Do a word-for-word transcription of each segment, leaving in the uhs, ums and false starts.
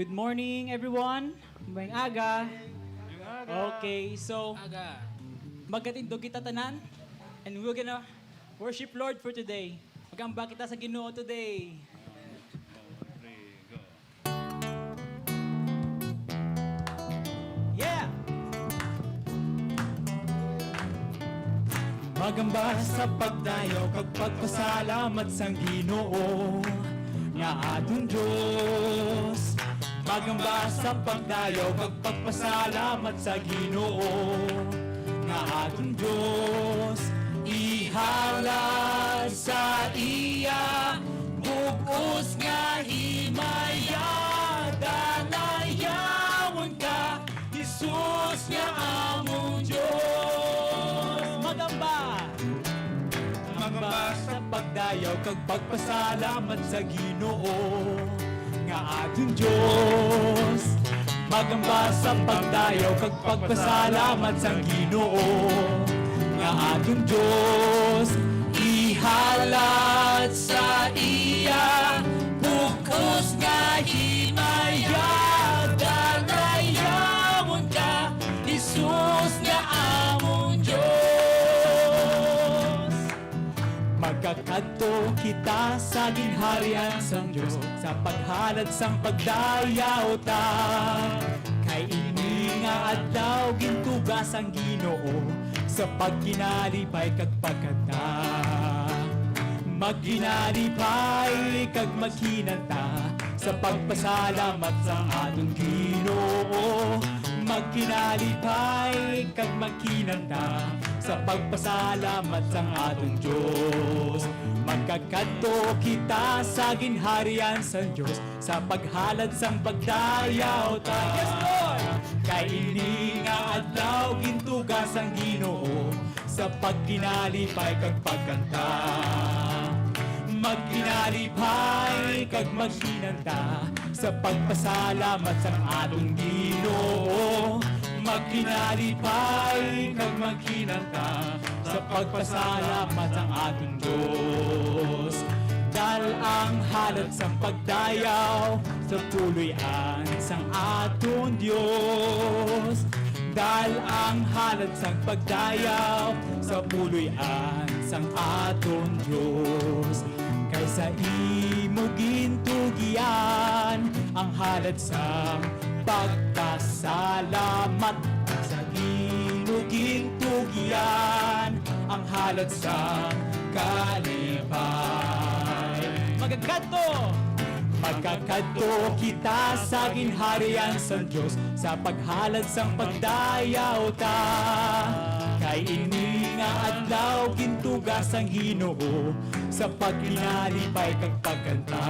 Good morning, everyone. Maayong aga. Maayong aga. Okay, so, Aga. Magkatindog kita tanan, and we're gonna worship Lord for today. Magamba kita sa Ginoo today. Yeah! Magamba sa pagdayaw kag pagpasalamat sang Ginoo nga aton Dios. Magamba sa pagdayaw kag pagpasalamat sa Ginoo nga aton Dios. Ihalad sa iya bug-os nga himaya, danayawon ka, Jesus nga amon Dios. Magamba. Magamba sa pagdayaw kag pagpasalamat sa Ginoo nga aton Dios. Magamba sa pagdayaw kag pagpasalamat sa Ginoo nga aton Dios. Ihalad sa iya bug-os nga himaya, danayawon ka, Jesus nga amon Dios. Magkakadto kita sa ginharian sang Dios sa paghalad sang pagdayaw ta. Kay ini nga adlaw gintuga sang Ginoo sa pagkinalipay kag pagkanta. Magkinalipay kag maghinanta sa pagpasalamat sa aton Ginoo. Magkinalipay kag maghinanta sa pagpasalamat sang aton Dios. Magkakadto kita sa ginharian sang Dios sa paghalad sang pagdayaw ta. Yes, Lord! Kay ini nga adlaw gintuga sang Ginoo sa pagkinalipay kag pagkanta. Magkinalipay kag maghinanta sa pagpasalamat sang aton Ginoo. Magkinalipay kag maghinanta sa pagpasalamat sang aton Dios. Dal ang halad sang pagdayaw sa puloy-an sang aton Dios. Dal ang halad sang pagdayaw sa puloy-an sang aton Dios. Kay sa imo gintugian ang halad sang pagpasalamat. Sa imo gintugian ang halad sang kalipay. Magkakadto! Magkakadto kita sa ginharian sang Dios sa paghalad sang pagdayaw ta. Kay ini nga adlaw gintuga sang Ginoo sa pagkinalipay kag pagkanta.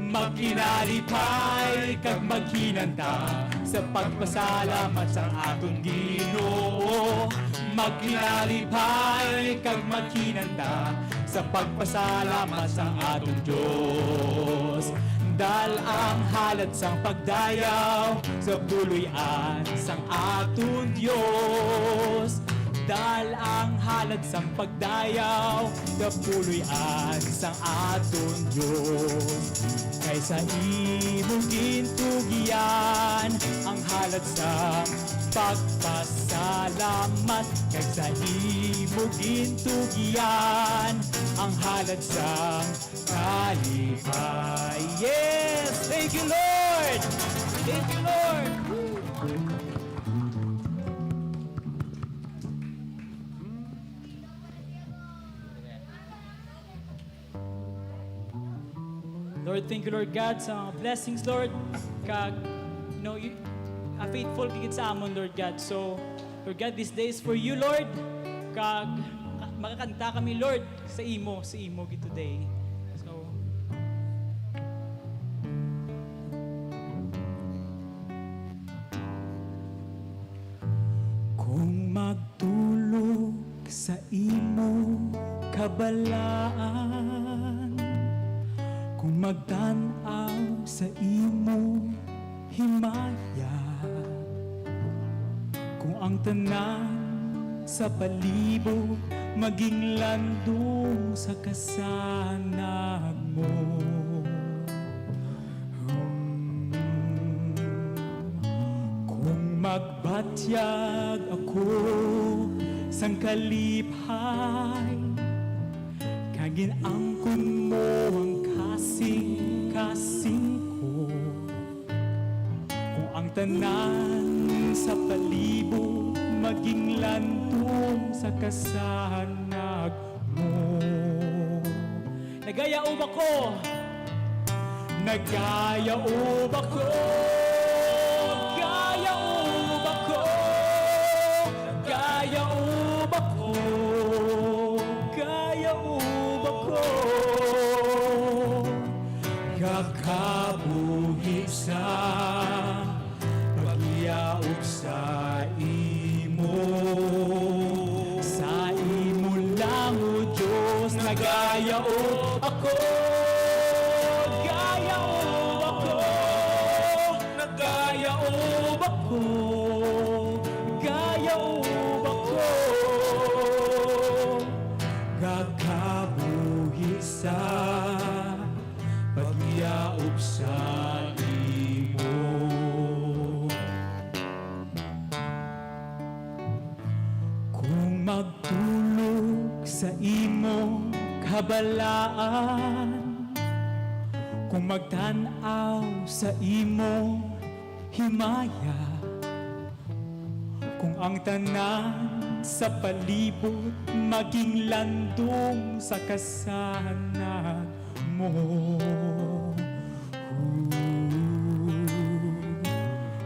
Magkinalipay kag maghinanta sa pagpasalamat sang aton Ginoo. Magkinalipay kag maghinanta sa pagpasalamat sang aton Dios. Dal ang halad sang pagdayaw sa puloy-an sang aton Dios. Dal ang halad sang pagdayaw sa puloy-an sang aton Dios. Kay sa imo gintugian ang halad sang pagpasalamat, kag sa imo gintugian ang halad sang kalipay. Yes! Thank you, Lord! Thank you, Lord! Lord, thank you, Lord God, sa mga blessings, Lord. Kag, you know, you, a faithful ka gid sa amon, Lord God. So, Lord God, this day is for you, Lord. Kag makakanta kami, Lord, sa imo, sa imo gid today. So, kung magtulog sa imo kabalaan, kung magtan-aw sa imo himaya, kung ang tanan sa palibot maging landong sa kasanag mo. Hmm. Atyag ako sang kalipay, kag gin-angkon mo ang kasing-kasing ko. Kung ang tanan sa palibot maging landong sa kasanag mo. Nagayaob ako. Nagayaob ako. Gayaob ako. Gayaob ako. Gayaob ako. Gakabuhi sa pagyaob sa imo. Sa imo lang, O Dios, nagayaob ako. Gayaob ako. Nagayaob ako. Gayaob ako. Gakabuhi sa pagyaob sa imo. Kung magtulog sa imo kabalaan, kung magtan-aw sa imo himaya, kung ang tanan sa palibot maging landong sa kasanag mo.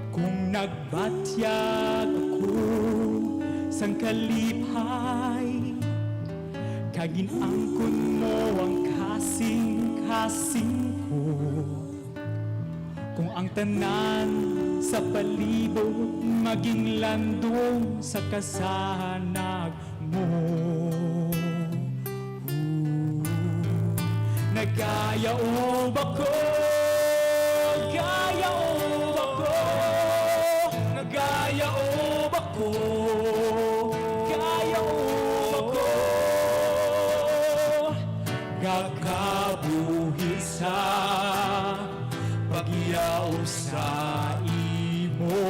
Kung nagbatyag ako sang kalipay, kag gin-angkon mo ang kasing-kasing ko, kung ang tanan sa palibot maging landong sa kasanag mo. Nagayaob ako, gayaob ako, nagayaob ako, gayaob ako. Gakabuhi sa pagyaob sa imo.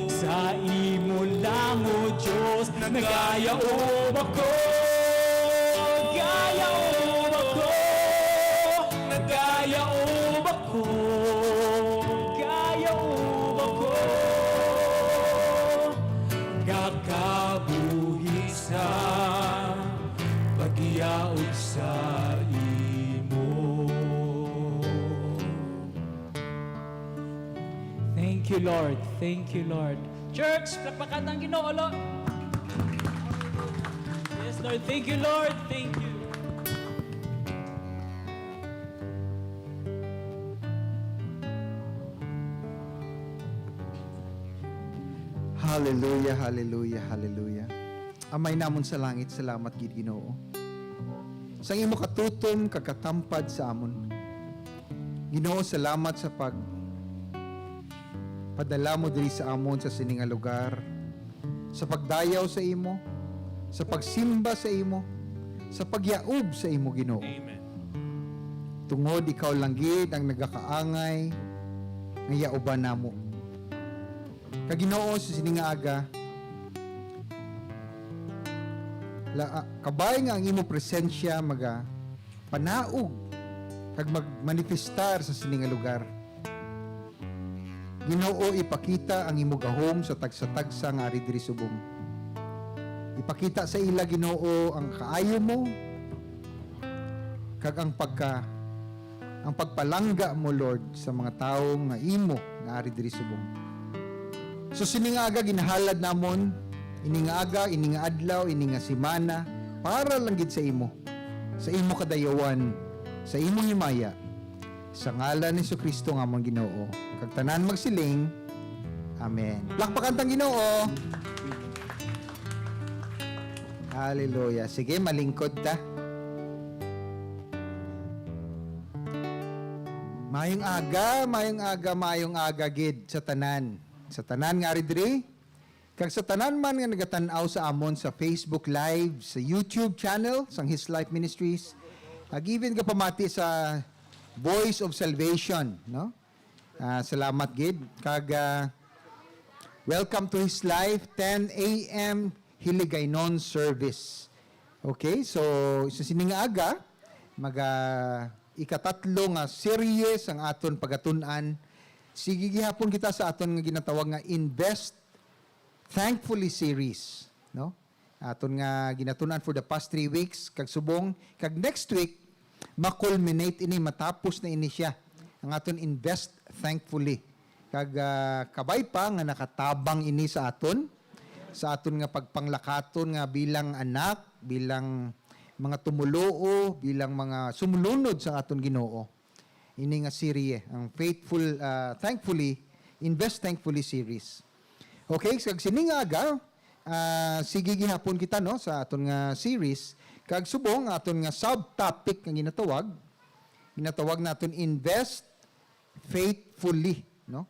Sa imo lang, O Dios, nagayaob ako. Gayaob ako. Nagayaob ako. Gayaob ako. Gakabuhi sa pagyaob sa imo. Thank you, Lord. Thank you, Lord. Church, palakpakan ta ang Ginoo, lo. Yes, Lord. Thank you, Lord. Thank you. Hallelujah, hallelujah, hallelujah. Amay namon sa langit, salamat gid, Ginoo, sang imo katutom kag katampad sa amon. Ginoo, salamat sa pag padala mo diri sa amon sa sini nga lugar, sa pagdayaw sa imo, sa pagsimba sa imo, sa pagyaob sa imo, Ginoo. Amen. Tungod ikaw lang gid ang nagakaangay nga yauban namo. Kag Ginoo, sa sini nga aga, la-, kabay nga ang imo presensya maga panaog kag magmanifestar sa sini nga lugar. Ginoo, ipakita ang imo gahom sa tagsa-tagsa nga ari diri subong. Ipakita sa ila, Ginoo, ang kaayo mo kag ang pagka-, ang pagpalangga mo, Lord, sa mga tawo nga imo nga ari diri subong. So, sini nga aga ginahalad namon, ini nga aga, ini nga adlaw, ini nga semana, para lang gid sa imo, sa imo kadayawan, sa imo himaya, sa ngalan ni Jesu-Cristo nga amon Ginoo, kag tanan magsiling, Amen. Palakpakan tang Ginoo. Hallelujah. Sige, malingkod ta. Mayong aga, mayong aga, mayong aga gid sa tanan. Sa tanan nga ari diri, kag sa tanan man nga nagatan-aw sa amon sa Facebook Live, sa YouTube channel sang His Life Ministries, ag even ka pamati sa Voice of Salvation, no? Ah, salamat gid. Kag, ah, Welcome to His Life, ten a.m. Hiligaynon service. Okay, so sa sini nga aga, maga ikatatlo nga series ang aton pagatun-an. Sige gihapon kita sa aton nga ginatawag nga Invest Thankfully series, no? Aton nga ginatun-an for the past three weeks, kag subong, kag next week, ma-culminate ini, matapos na ini siya, ang aton Invest Thankfully. Kag, ah, kabay pa nga nakatabang ini sa aton, sa aton nga pagpanglakaton nga bilang anak, bilang mga tumoluo, bilang mga sumulunod sa aton Ginoo. Ini nga serye, ang Faithful, ah, Thankfully, Invest Thankfully series. Okay, kag sini nga aga, ah, sige gihapon kita, no, sa aton nga series, kag subong aton nga subtopic nga ginatawag, ginatawag naton Invest Faithfully, no?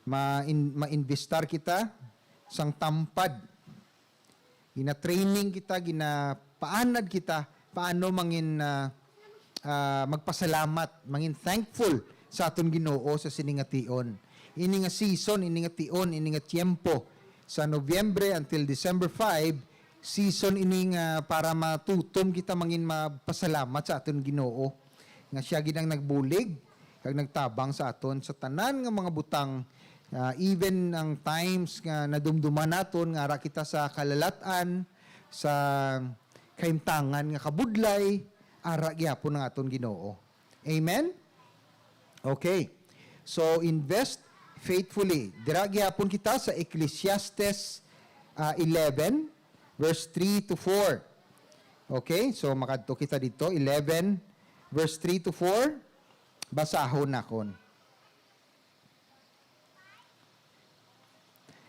Ma-in-, ma-investar kita sang tampad. Gina-training kita, ginapaanad kita paano mangin, ah, ah, magpasalamat, mangin thankful sa aton Ginoo sa sini nga tion. Ini nga season, ini nga tion, ini nga tiempo, sa Nobyembre until December five, season ini nga para matutom kita mangin mapasalamat sa aton Ginoo, nga siya gid ang nagbulig kag nagtabang sa aton sa tanan nga mga butang, ah, even ang times nga nadumduman naton nga ara kita sa kalalat-an, sa kahimtangan nga kabudlay, ara gihapon ang aton Ginoo. Amen? Okay. So, invest faithfully. Dira gihapon kita sa Ecclesiastes, ah, eleven, verse three to four. Okay? So, makadto kita dito. Eleven, verse three to four. Basahon nakon.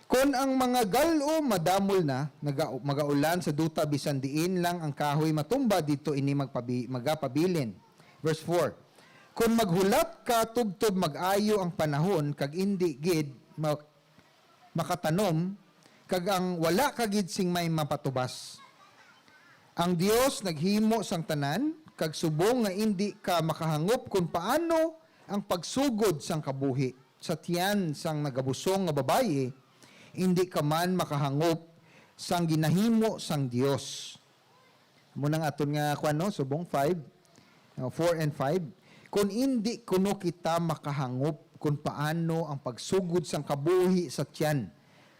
Kon ang mga gal-om madamol na, naga-, magaulan sa duta, bisan diin lang ang kahoy matumba, didto ini magpabi-, magapabilin. Verse four, "Kon maghulat ka tubtob mag-ayo ang panahon, kag indi gid ma-, makatanom, kag ang wala ka gid sing may mapatubas. Ang Dios naghimo sang tanan, kag subong nga indi ka makahangop kon paano ang pagsugod sang kabuhi sa tiyan sang nagabusong nga babayi, indi ka man makahangop sang ginahimo sang Dios." Amo nang aton nga kuan, no? Subong five, uh, four and five. "Kon indi kuno kita makahangop kon paano ang pagsugod sang kabuhi sa tiyan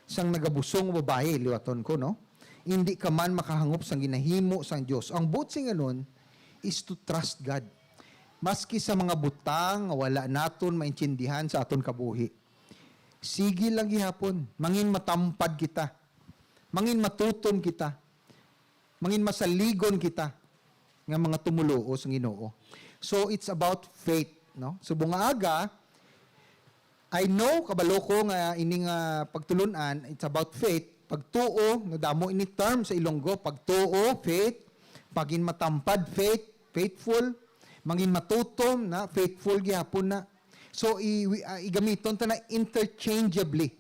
sang nagabusong nga babayi," liwaton ko, no? "Indi ka man makahangop sang ginahimo sang Dios." Ang buot sing anon is to trust God. Maski sa mga butang nga wala naton maintindihan sa aton kabuhi, sige lang gihapon. Mangin matampad kita. Mangin matutom kita. Mangin masaligon kita nga mga tumoluo sa Ginoo. So, it's about faith, no? Subong nga aga, I know, kabalo ko nga ini nga pagtulon-an, it's about faith. Pagtuo, no, damo ini term sa Ilonggo, pagtuo, faith, mangin matampad, faith, faithful, mangin matutom na, faithful gihapon na. So, i-, wi-, ah, igamiton ta na interchangeably.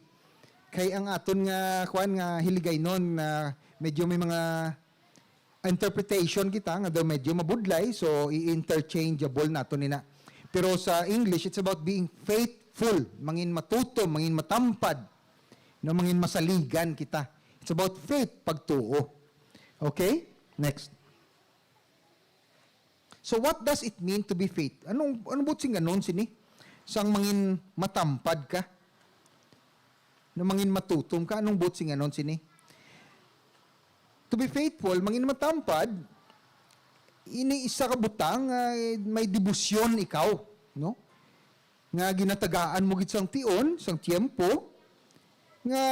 Kay ang aton nga, kuan, nga Hiligaynon, na medyo may mga interpretation kita nga daw medyo mabudlay, so i-interchangeable naton ina. Pero sa English, it's about being faithful, mangin matutom, mangin matampad, no, mangin masaligan kita. It's about faith, pagtuo. Okay? Next. So what does it mean to be faith? Anong, anong buot sing anon sini? Sang mangin matampad ka? Na mangin matutom ka? Anong buot sing anon sini? To be faithful, mangin matampad, ini isa ka butang nga may debosyon ikaw, no? Nga ginatagaan mo gid sang tion, sang tiempo, nga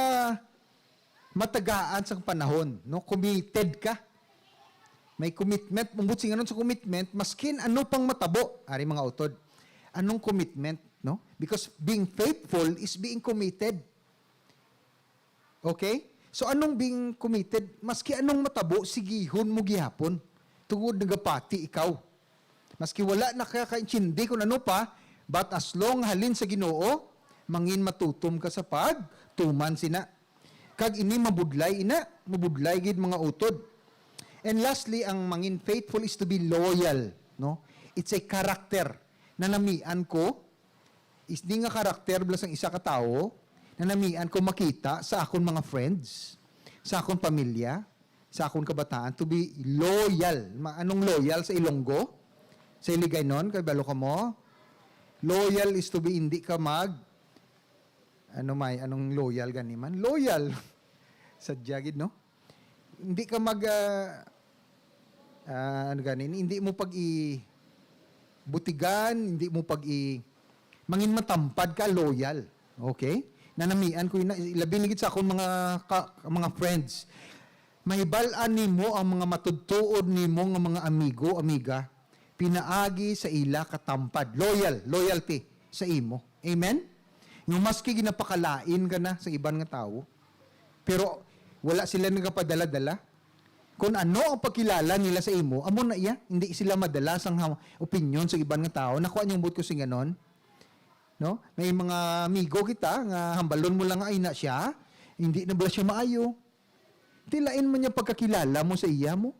matagaan sang panahon, no? Committed ka. May commitment, ang buot sing anon sa commitment, maskin ano pang matabo, ari mga utod. Anong commitment, no? Because being faithful is being committed. Okay? So, anong being committed? Maski anong matabo, sigihon mo gihapon. Tungod nagapati ikaw. Maski wala nakakaintindi kung ano pa, but as long halin sa Ginoo, mangin matutom ka sa pagtuman sina. Kag ini mabudlay ina, mabudlay gid mga utod. And lastly, ang mangin faithful is to be loyal, no? It's a character na namian ko. Is di nga karakter bala sang isa ka tawo, nanamian ko makita sa akon mga friends, sa akon pamilya, sa akon kabataan, to be loyal. Ma-, anong loyal sa Ilonggo? Sa Iligaynon, kay balo ka mo? Loyal is to be, hindi ka mag, ano may, anong loyal gani man? Loyal. Sadya gid, no? Hindi ka mag, ah, ah, ano gani, hindi mo pag-i-, butigan, hindi mo pag-i-, mangin matampad ka, loyal. Okay? Nanamian ko ina, labi na gid sa akong mga ka-, mga friends. Mahibal-an nimo ang mga matudtuod nimo nga mga amigo, amiga, pinaagi sa ila katampad. Loyal, loyalty sa imo. Amen? Nga maski ginapakalain ka na sa iban nga tawo, pero wala sila nagapadala-dala. Kung ano ang pagkilala nila sa imo, amo na iya. Hindi sila madala sang ha-, opinyon sa iban nga tawo. Nakuha niyo ang buot ko sing ganon? No? May mga amigo kita nga hambalon mo lang, "Ay na siya, hindi na bala siya maayo." Ti lain man niya pagkakilala mo sa iya mo.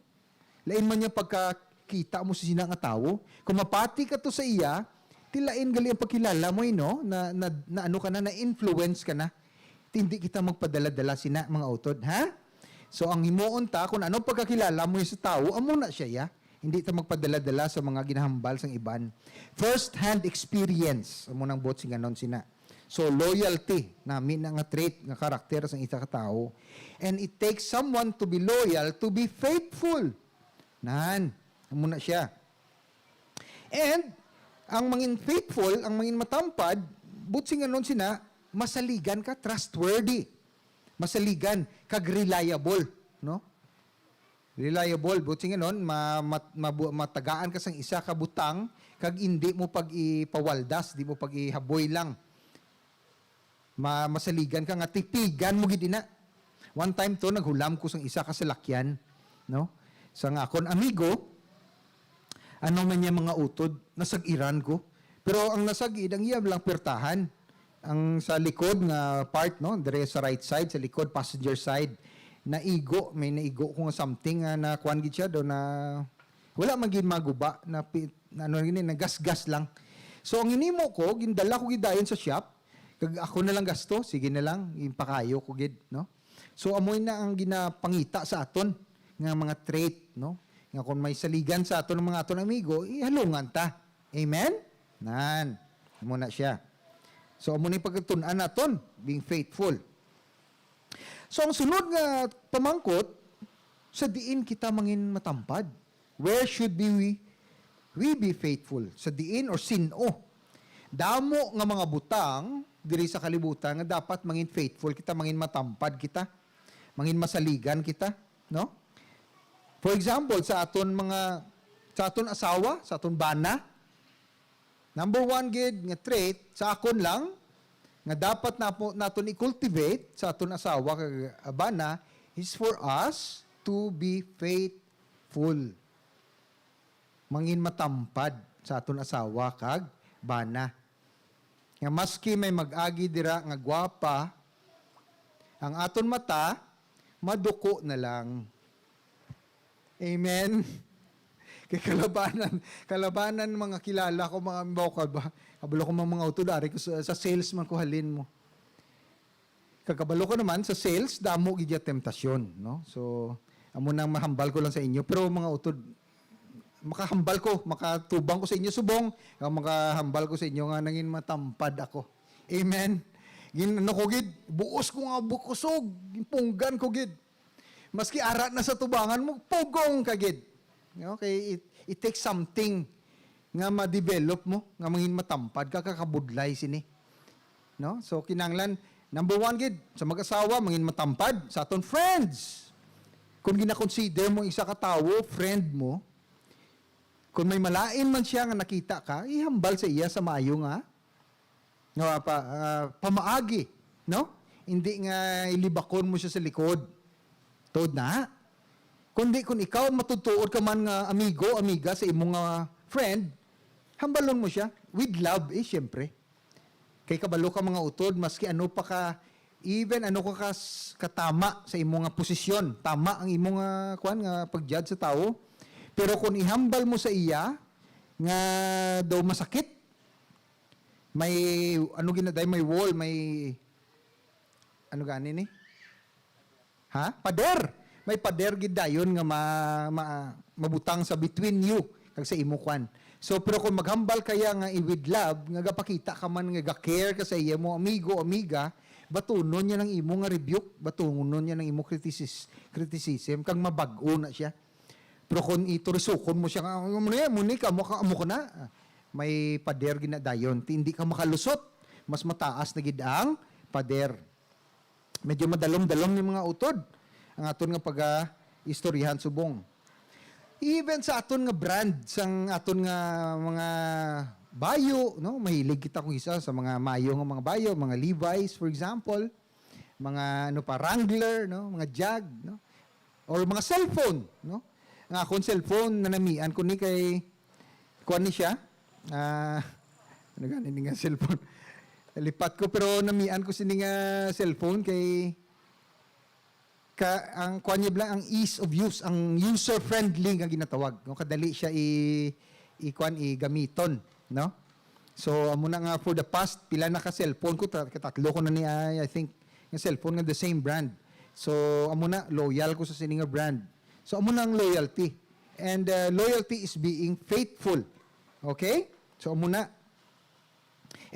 Lain man niya pagkakita mo sa sina nga tawo. Kung mapati ka to sa iya, ti lain gali ang pagkilala mo, eh, no? Na, na, na ano ka na, na-influence ka na. Ti hindi kita magpadala-dala sina, mga utod, ha? So, ang himuon ta, kung ano pagkakilala mo sa tawo, amo na siya, ya. Hindi ta magpadala-dala sa mga ginahambal sang iban. First-hand experience, amo nang buot sing ganon sina. So, loyalty, nami na nga trait, nga karakter sang isa ka tawo. And it takes someone to be loyal, to be faithful. Nan, amo na siya. And ang mangin faithful, ang mangin matampad, buot sing ganon sina, masaligan ka, trustworthy. Masaligan, kag reliable, no? Reliable, buot sing ganon, ma-, mat-, mabu-, matagaan ka sang isa ka butang, kag indi mo pag-ipawaldas, di mo pag-ihaboy lang. Ma-, masaligan ka nga tipigan mo gid ina. One time to, naghulam ko sang isa ka salakyan, no? Sang akon amigo, ano man niya mga utod, nasag-iran ko. Pero ang nasag-id, ang iya lang pertahan. Ang sa likod nga part, no? Dire sa right side, sa likod, passenger side, naigo, may naigo ko nga something nga na kuan gid siya do na wala man gid maguba, na pi-, na ano gini, nagasgas lang. So ang hinimo ko, gindala ko gid dayon sa shop, kag ako na lang gasto, sige na lang, ipakayo ko gid, no? So amoy na ang ginapangita sa aton nga mga trait, no? Nga kung may saligan sa aton ang mga aton amigo, ihalungan ta. Amen? Nan, amo na siya. So amo ni pagtun-an naton, being faithful. So ang sunod nga pamangkot, sa diin kita mangin matampad? Where should be we, we be faithful? Sa diin or sin-o? Damo nga mga butang diri sa kalibutan nga dapat mangin faithful kita, mangin matampad kita, mangin masaligan kita, no? For example, sa aton mga, sa aton asawa, sa aton bana, number one gid nga trait sa akon lang nga dapat napo-, naton i-cultivate sa aton asawa kag bana is for us to be faithful. Mangin matampad sa aton asawa kag bana. Nga maski may mag-agi dira nga gwapa, ang aton mata maduko na lang. Amen. Kay kalabanan, kalabanan mga kilala ko, mga, halimbawa, kaba-, kabalo ko, mga, mga utod, ari ko sa, sa sales man ko halin mo. Kag kabalo ko naman, sa sales, damo gid ya temptasyon, no? So, amo nang mahambal ko lang sa inyo. Pero mga utod, makahambal ko, makatubang ko sa inyo subong, kag makahambal ko sa inyo nga nangin matampad ako. Amen. Gin-, ano ko gid, buos ko nga bukusog, ginpunggan ko gid. Maski ara na sa tubangan mo, pugong ka gid. Okay, it, it takes something nga ma-develop mo, nga mangin matampad ka, kakabudlay sini. No? So, kinahanglan, number one gid, sa mag-asawa, mangin matampad, sa aton friends. Kung gina-consider mo isa ka tawo, friend mo, kung may malain man siya nga nakita ka, ihambal sa iya sa maayo nga, nga pa, ah, pamaagi, no? Hindi nga ilibakon mo siya sa likod. Tuod na. Kundi kung ikaw matudtuod ka man nga amigo, amiga sa imo nga friend, hambalon mo siya with love, eh, siyempre. Kay kabalo ka, mga utod, maski ano pa ka, even ano ka kas-, katama sa imo nga posisyon, tama ang imo nga, kuwan, nga pag-judge sa tawo, pero kung ihambal mo sa iya nga daw masakit, may, ano ginaday, may wall, may, Ano gani ni? Ha? Pader. May pader gid dayon nga ma, ma, mabutang sa between you kag sa imo kwan. So, pero kung maghambal kaya nga i-, with love, nga gapakita ka man nga ga-care ka sa iya mo amigo, amiga, batunon niya ang imo nga rebuke, batunon niya ang imo criticis-, criticism, kag mabag-o na siya. Pero kung iturisukon mo siya nga, "Amo na yan, muni ka, amo ka, amo ka na." Ah, may pader gid na dayon. Ti hindi ka makalusot, mas mataas na gid ang pader. Medyo madalom-dalom ni mga utod ang aton nga pag-istoryahan subong. Even sa aton nga brand, sang aton nga mga bayo, no? Mahilig kita kung isa sa mga mayo nga mga bayo, mga Levi's, for example, mga ano pa, Wrangler, no? Mga Jag, no? Or mga cellphone, no? Ang akon cellphone, nanamian ko ni kay, kuan ni siya, ah, ano gani ni nga cellphone? Lipat ko, pero namian ko sini nga cellphone kay ka, ang kuan niya bala, ang ease of use, ang user-friendly nga ginatawag, no? Kadali siya i, i-, kuan, igamiton, no? So, amo na nga for the past, pila na ka cellphone ko, ta-, katatlo ko na ni, I, I think, nga cellphone nga the same brand. So, amo na, loyal ko sa sini nga brand. So, amo na ang loyalty. And, uh, loyalty is being faithful. Okay? So, amo na.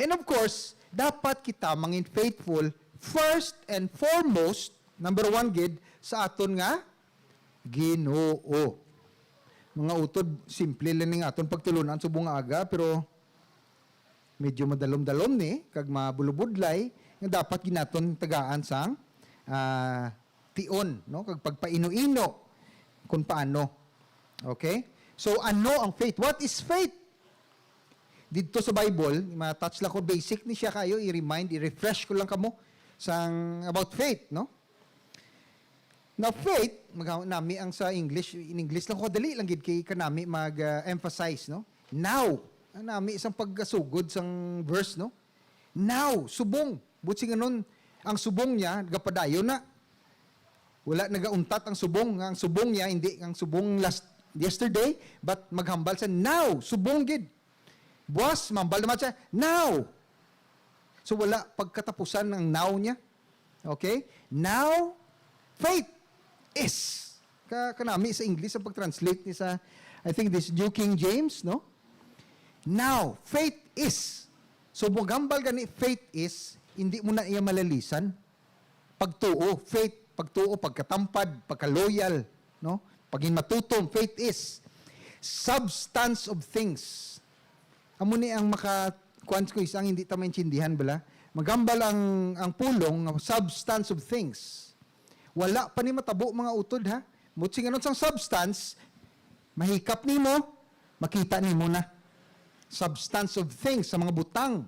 And of course, dapat kita mangin faithful first and foremost, number one gid, sa aton nga Ginoo. Mga utod, simple lang ning aton pagtulun-an subong nga aga, pero medyo madalom-dalom ni, kag mabulubudlay, nga dapat gid naton tagaan sang, ah, tion, no? Kag pagpaino-ino kung paano. Okay? So, ano ang faith? What is faith? Didto sa Bible, ma-touch lang ko, basic ni siya kayo, i-remind, i-refresh ko lang kamo sang about faith, no? Now, faith, mag-, nami ang sa English, in English lang ko, dali lang gid kay kanami mag, ah, emphasize, no? Now, ang nami isang pagkasugod sang verse, no? Now, subong. Buot silingon, ang subong niya, gapadayon na. Wala nagauntat ang subong, nga ang subong niya, hindi ang subong last, yesterday, but maghambal sa now, subong gid. Buwas, mambal naman siya, now. So, wala pagkatapusan ang now niya. Okay? Now, faith is. Ka, kanami sa English ang pag-translate ni sa, I think this New King James, no? Now, faith is. So, maghambal gani, faith is, hindi mo na iya malalisan. Pagtuo, faith, pagtuo, pagkatampad, pagka-loyal, no? Paghinmatutom, faith is substance of things. Amo ni ang maka, kuwan ko, isang hindi ta maintindihan bala. Maghambal ang, ang pulong nga substance of things. Wala pa ni matabo, mga utod, ha? Buot silingon sang substance, mahikap nimo, makita nimo na. Substance of things, sa mga butang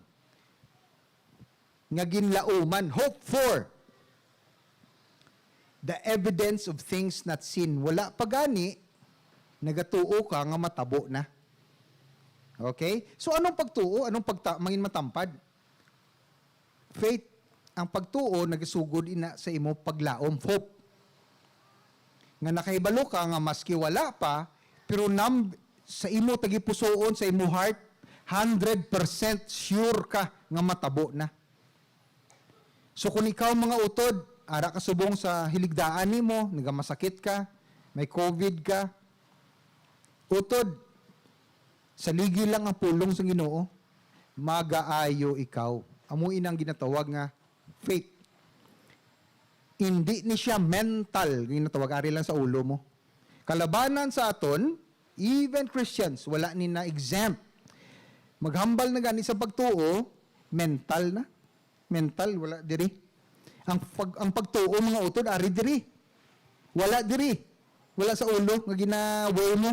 nga ginlauman, hope for the evidence of things not seen. Wala pa gani, nagatuo ka nga matabo na. Okay? So, anong pagtuo? Anong pagta-, mangin matampad? Faith, ang pagtuo, nagasugod ina sa imo paglaom, hope. Nga nakahibalo ka nga maski wala pa, pero nam-, sa imo tagipusoon, sa imo heart, hundred percent sure ka nga matabo na. So, kung ikaw, mga utod, ara ka subong sa hiligdaan nimo, nagamasakit ka, may COVID ka, utod, saligi lang ang pulong sa Ginoo, magaayo ikaw. Amo inang ginatawag nga faith. Hindi ni siya mental, ginatawag, ari lang sa ulo mo. Kalabanan sa aton, even Christians, wala ni na exempt. Maghambal na gani sa pagtuo, mental na. Mental, wala diri. Ang pag-, ang pagtuo, mga utod, ari diri. Wala diri. Wala sa ulo nga gina-weigh mo.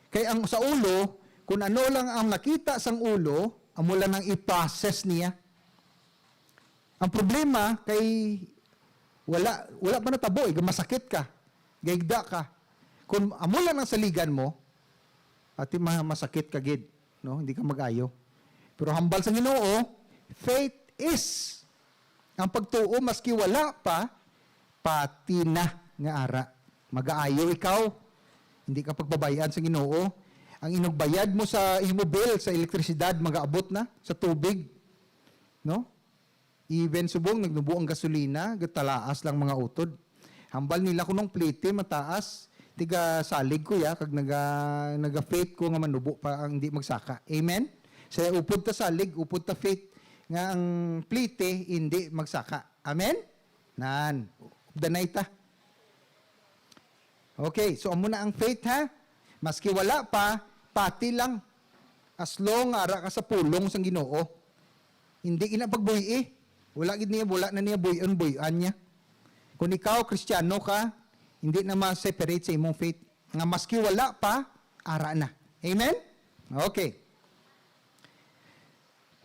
Kay ang sa ulo, kung ano lang ang nakita sang ulo, amo lang ang i-process niya. Ang problema kay wala, wala pa natabo, eh, masakit ka, gahigda ka. Kung amo lang ang saligan mo, ati ma-, masakit ka gid, no? Hindi ka mag-ayo. Pero hambal sa Ginoo, faith is. Ang pagtuo, maski wala pa, pati na nga ara. Magaayo ikaw, hindi ka pagbabayan sa Ginoo. Ang inugbayad mo sa imo bill sa elektrisidad, magaabot na sa tubig, no? Even subong nagnubo ang gasolina, gatalaas lang mga utod. Hambal nila kunong plite mataas, tiga salig ko ya, kag naga, naga-faith ko nga manubo pa ang hindi magsaka. Amen? Sa upod ta salig, upod ta faith, nga ang plite hindi magsaka. Amen? Nan, updanay ta. Okay, so amo na ang faith, ha? Maski wala pa, pati lang. As long ara ka sa pulong sang Ginoo. Hindi ina pagbuy-i. Wala gid niya, wala na niya buy-on, buy-an niya. Kung ikaw Kristiyano ka, hindi na ma-separate sa imong faith. Nga maski wala pa, ara na. Amen? Okay.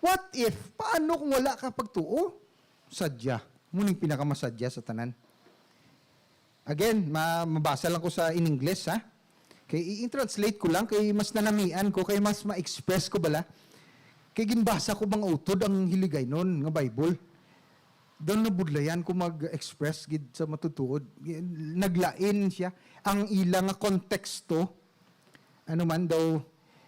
What if? Paano kung wala ka pagtuo? Sadya. Mo ning pinakamasadya sa tanan. Again, ma-, mabasa lang ko sa in English, ha? Kay i-, i-translate ko lang, kay mas nanamian ko, kay mas ma-express ko bala. Kay ginbasa ko mga utod ang Hiligaynon nga Bible. Daw nabudlayan ko mag-express gid sa matutuod. Naglain siya. Ang ila nga konteksto, ano man, daw,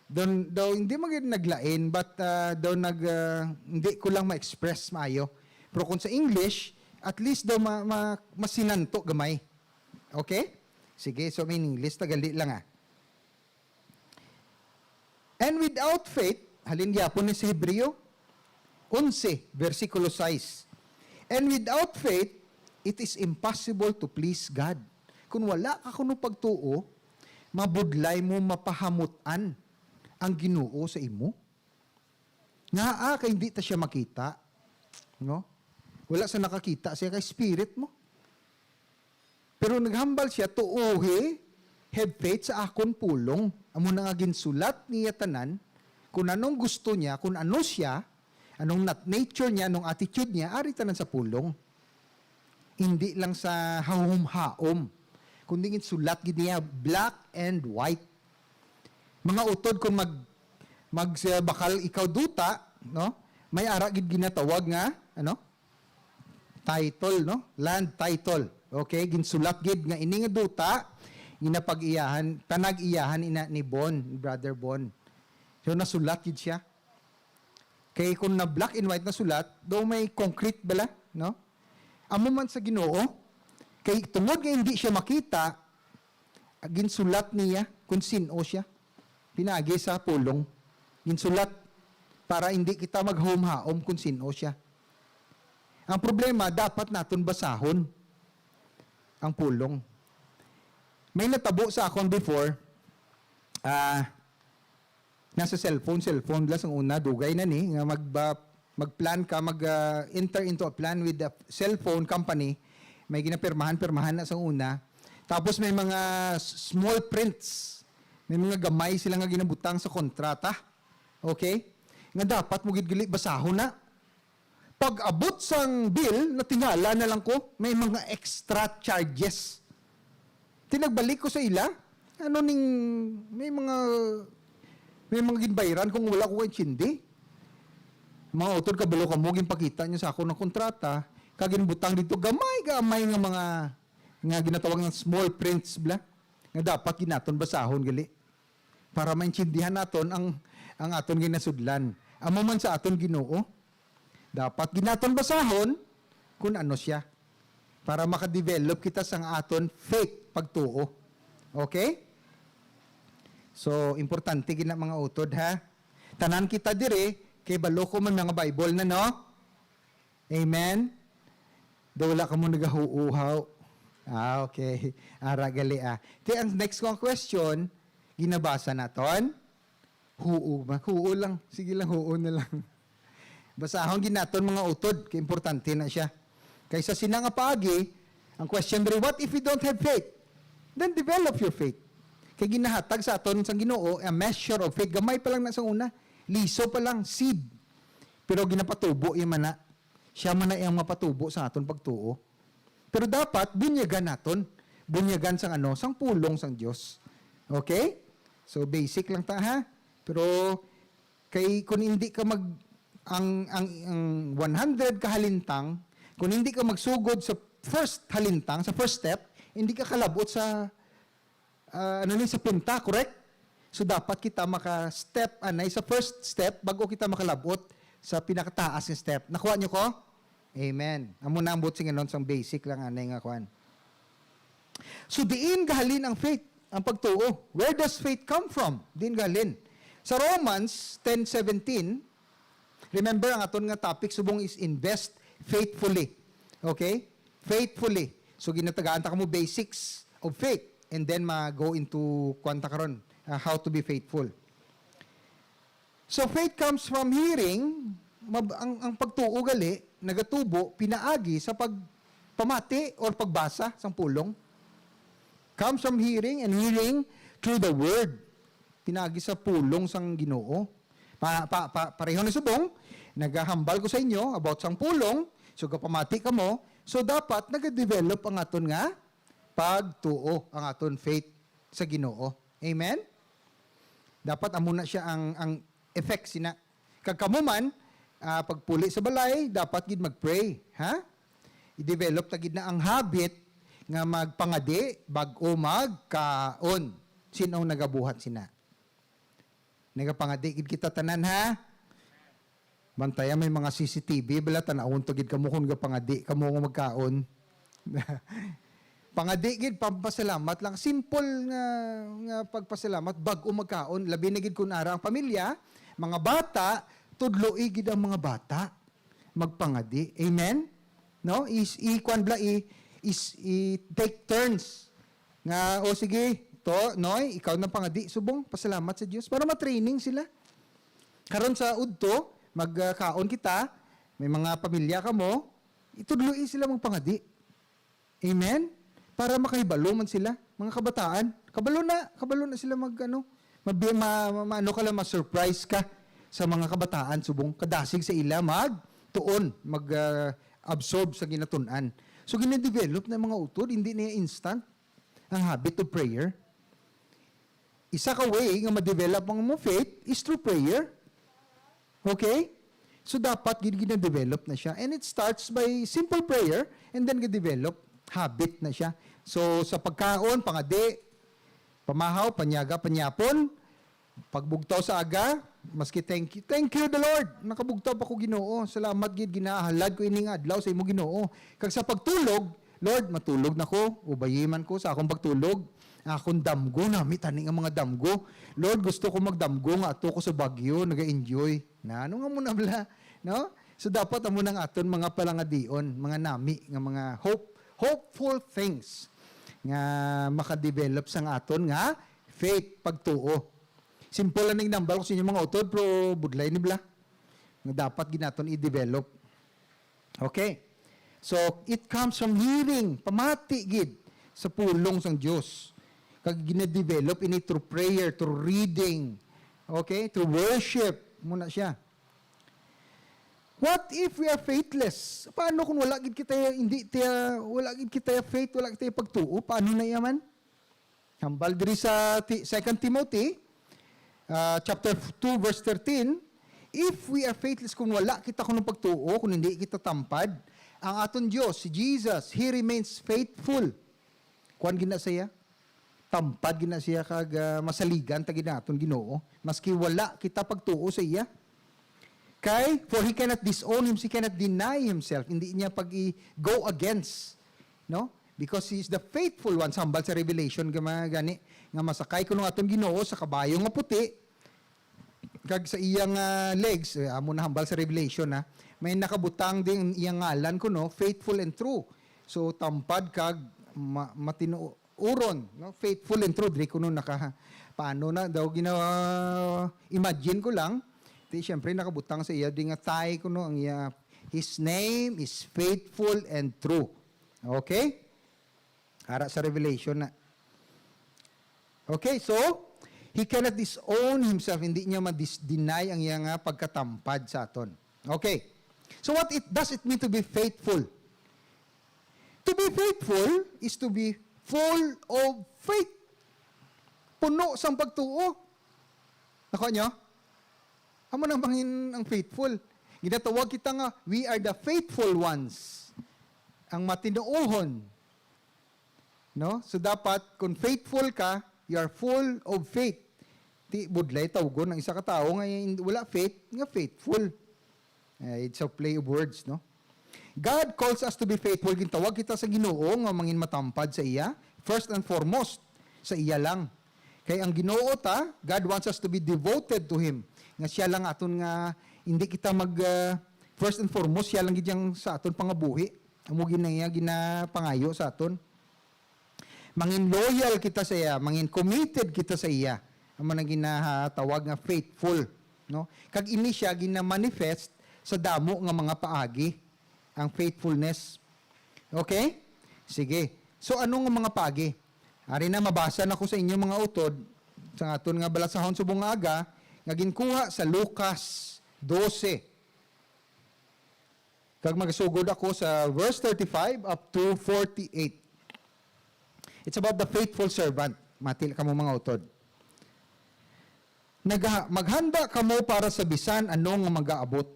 daw, daw, hindi man gid naglain, but, ah, daw nag, ah, hindi ko lang ma-express maayo. Pero kung sa English, at least daw ma-, ma-, masinanto gamay. Okay? Sige, so may English, tagali lang, ah. And without faith, halin gyapon ni sa Hebreo onse, versikulo sais, "And without faith, it is impossible to please God." Kung wala ka kuno pagtuo, mabudlay mo mapahamut-an ang Ginoo sa imo. Ngaa kay hindi ta siya makita, no? Wala sa nakakita siya kay spirit mo. Pero naghambal siya, "Tuohi, have faith sa akon pulong." Amo na nga ginsulat niya tanan, kung anong gusto niya, kung ano siya, anong nat-, nature niya, anong attitude niya, ari tanan sa pulong. Hindi lang sa hahumhaom, kundi ginsulat gid niya black and white. Mga utod, kung mag-, mag-, bakal ikaw duta, no? May ara gid ginatawag nga, ano? Title, no? Land title. Okay, ginsulat gid nga ini nga duta, ginapag-iyahan, tanag-iyahan ina ni Bon, Brother Bon. So, nasulat gid siya. Kay kung na black and white na sulat, daw may concrete bala, no? Amo man sa Ginoo, kay tungod nga hindi siya makita, ginsulat niya kung sin-o siya. Pinaagi sa pulong. Ginsulat para hindi kita maghumhaom kung sin-o siya. Ang problema, dapat naton basahon ang pulong. May natabo sa akon before, ah, nasa cellphone, cellphone lang sang una, dugay na ni, nga mag-, ba-, mag-plan ka, mag, ah, enter into a plan with the cellphone company. May ginapirmahan, pirmahan na sang una. Tapos may mga s-, small prints. May mga gamay sila nga ginabutang sa kontrata. Okay? Nga dapat mo gid gali basahon na. Pag-abot sang bill, natingala na lang ko, may mga extra charges. Tinagbalik ko sa ila, ano ning, may mga, may mga ginbayran kung wala ko kaintindi. Mga utod, kabalo kamo, ginpakita niya sa ako ng kontrata, kag ginbutang dito, gamay-gamay nga mga, nga ginatawag ng small prints, bla, nga dapat gid naton basahon gali para maintindihan naton ang, ang aton ginasudlan. Amo man sa aton Ginoo, dapat gid naton basahon kung ano siya, para makadevelop kita sang aton faith, pagtuo. Okay? So, importante gid na, mga utod, ha? Tanan kita diri, kay balo ko may mga Bible na, no? Amen? Daw wala ka mo nagahuuhaw. Ah, okay. Ara gali, ah. Ti ang next kong question, ginabasa naton? Huo ba? Huo lang. Sige lang, huo na lang. Basahon gid naton, mga utod, kay importante na siya. Kay sa sina nga paagi, ang question diri, what if we don't have faith? Then develop your faith. Kay ginahatag sa aton sang Ginoo a measure of faith. Gamay pa lang na sa una. Liso pa lang, seed. Pero ginapatubo iya man na. Siya man na iyang mapatubo sa aton pagtuo. Pero dapat bunyagan naton. Bunyagan sang ano, sang pulong sang Dios. Okay? So, basic lang ta, ha? Pero kay kung hindi ka mag, ang, ang, ang one hundred ka halintang, kung hindi ka magsugod sa first halintang, sa first step, hindi ka kalabot sa, ah, ano ni, sa punta, correct? So, dapat kita maka-step anay sa first step bago kita makalabot sa pinakataas nga step. Nakuha niyo ko? Amen. Amo na ang buot silingon sang basic lang anay nga kwan. So, diin gahalin ang faith, ang pagtuo? Where does faith come from? Diin gahalin? Sa Romans ten seventeen, remember, ang aton nga topic subong is invest faithfully. Okay? Faithfully. So, ginatagaan ta kamo basics of faith, and then ma-go into kwan ta karon, uh, how to be faithful. So, faith comes from hearing. Mab-, ang, ang pagtuo gali nagatubo pinaagi sa pagpamati or pagbasa sang pulong. Comes from hearing, and hearing through the word. Pinaagi sa pulong sang Ginoo. Pa, pa, pa, pareho ni subong, nagahambal ko sa inyo about sang pulong, so gapamati kamo, so dapat nagadevelop ang aton nga pagtuo, ang aton faith sa Ginoo. Amen? Dapat amo na siya ang, ang effect sina. Kag kamo man, ah, pagpuli sa balay, dapat gid mag-pray, ha? I-develop ta gid na ang habit nga magpangadi bag-o magkaon. Sin-o ang nagabuhat sina? Nagapangadi gid kita tanan, ha? Bantaya, may mga C C T V bala, tan-awon to gid kamo kung gapangadi kamo nga magkaon. Pangadi gid, pampasalamat lang. Simple nga, nga pagpasalamat, bag-o magkaon. Labi na gid kung ara ang pamilya, mga bata, tudloi gid ang mga bata magpangadi. Amen? No? Is, i-, kwan bala, i-, is, i-take turns. Nga, "O sige, to, Noy, ikaw na pangadi, subong, pasalamat sa Dios." Para ma-training sila. Karon sa udto, magkaon kita, may mga pamilya kamo, itudloi sila magpangadi. Amen? Para makahibalo man sila, mga kabataan. Kabalo na, kabalo na sila mag, ano, mabi-, ma-, ma-, maano ka lang, ma-surprise ka sa mga kabataan, subong kadasig sa ila mag tuon, mag, ah, absorb sa ginatun-an. So, ginadevelop na mga utod, hindi na instant ang habit of prayer. Isa ka way nga ma-develop ang imong faith is through prayer. Okay? So, dapat gid gina-develop na siya. And it starts by simple prayer and then ga-develop habit na siya. So, sa pagkaon, pangadi, pamahaw, panyaga, panyapon, pagbugtaw sa aga, maski thank you, "Thank you, the Lord. Nakabugtaw pa ko, Ginoo. Salamat gid, ginahalad ko ining adlaw sa imo, Ginoo." Kag sa pagtulog, "Lord, matulog na ko. Ubayi man ko sa akong pagtulog. Akon damgo, nami tani nga mga damgo. Lord, gusto ko magdamgo nga ato ko sa Baguio, naga-enjoy." Na, ano nga mo na bala? No? So, dapat amo nang aton mga palangadion, mga nami nga mga hope, hopeful things nga makadevelop sang aton nga faith, pagtuo. Simple lang ning nambal ko sa inyo, mga utod, pero budlay ni bala. Nga dapat gid naton i-develop. Okay? So, it comes from hearing, pamati gid sa pulong sang Dios. Kag gina-develop ini through prayer, through reading, okay? Through worship, muna siya. What if we are faithless? Paano kung wala gid kita, hindi tiya, wala gid kita faith, wala kita pagtuo? Paano na yaman? Hambal diri sa Ti-, Second Timothy, ah, chapter two, verse thirteen, "If we are faithless, kung wala kita kuno pagtuo, kung hindi kita tampad, ang aton Dios, si Jesus, He remains faithful." Kuwan gid na siya. Tampad gid na siya kag, ah, masaligan ta gid na aton Ginoo. Maski wala kita pagtuo sa iya. Kay, "For he cannot disown him, he cannot deny himself." Hindi niya pag-i-, go against, no? Because he is the faithful one. Sambal sa Revelation, nga mga gani, nga masakay kuno aton Ginoo sa kabayo nga puti, kag sa iyang, ah, legs, eh, amo na hambal sa Revelation, ha, may nakabutang din iyang ngalan kuno, faithful and true. So, tampad kag ma-, matinuoron, no? Faithful and true, diri kuno naka, paano na daw gina-, imagine ko lang, di, siyempre, nakabutang sa iya di nga tie kuno ang iya, "His name is faithful and true." Okay? Ara sa Revelation na. Okay, so, he cannot disown himself. Hindi niya ma-dis-, deny ang iya nga pagkatampad sa aton. Okay. So what it, does it mean to be faithful? To be faithful is to be full of faith. Puno sang pagtuo. Nakuha niyo? Amo nang mangin ang faithful. Ginatawag kita nga, we are the faithful ones. Ang matinuohon. No? So, dapat, kung faithful ka, you are full of faith. Di budlay tawgon ang isa ka tawo nga hin-, wala faith, nga faithful. Eh, it's a play of words, no? God calls us to be faithful. Gintawag kita sa Ginoo nga mangin matampad sa iya. First and foremost, sa iya lang. Kay ang Ginoo ta, God wants us to be devoted to Him. Nga siya lang aton nga, hindi kita mag, ah, first and foremost, siya lang gid yang sa aton pangabuhi. Amo gid na iya ginapangayo sa aton. Mangin loyal kita sa iya, mangin committed kita sa iya. Amo na ginatawag nga faithful, no? Kag ini siya ginamanifest sa damo nga mga paagi, ang faithfulness. Okay? Sige. So, ano nga mga paagi? Ari na, mabasa na ko sa inyo, mga utod, sa aton nga balasahon subong nga aga, nga ginkuha sa Lucas dose. Kag magsugod ako sa verse thirty-five up to forty-eight. It's about the faithful servant. Mati kamo, mga utod. Naga-, maghanda kamo para sa bisan ano nga magaabot,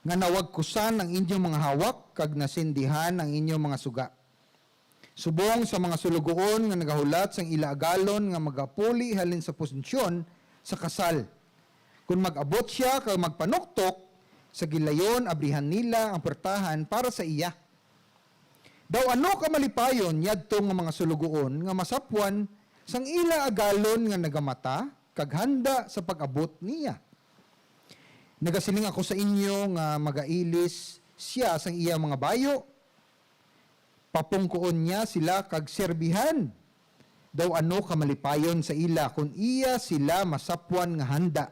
nga nawagkusan ang inyong mga hawak kag nasindihan ang inyong mga suga. Subong sa mga sulugoon nga nagahulat sang ila agalon nga magapuli halin sa posisyon sa kasal. Kon mag-abot sia kag magpanuktok, sa gilayon abrihan nila ang puwertahan para sa iya. Daw ano ka malipayon yadto nga mga sulugoon nga masapwan sang ila agalon nga nagamata kag handa sa pag-abot niya. Nagasiling ako sa inyo nga magailis sia sang iya mga bayo, papungkoon niya sila kag serbihan. Daw ano ka malipayon sa ila kon iya sila masapwan nga handa.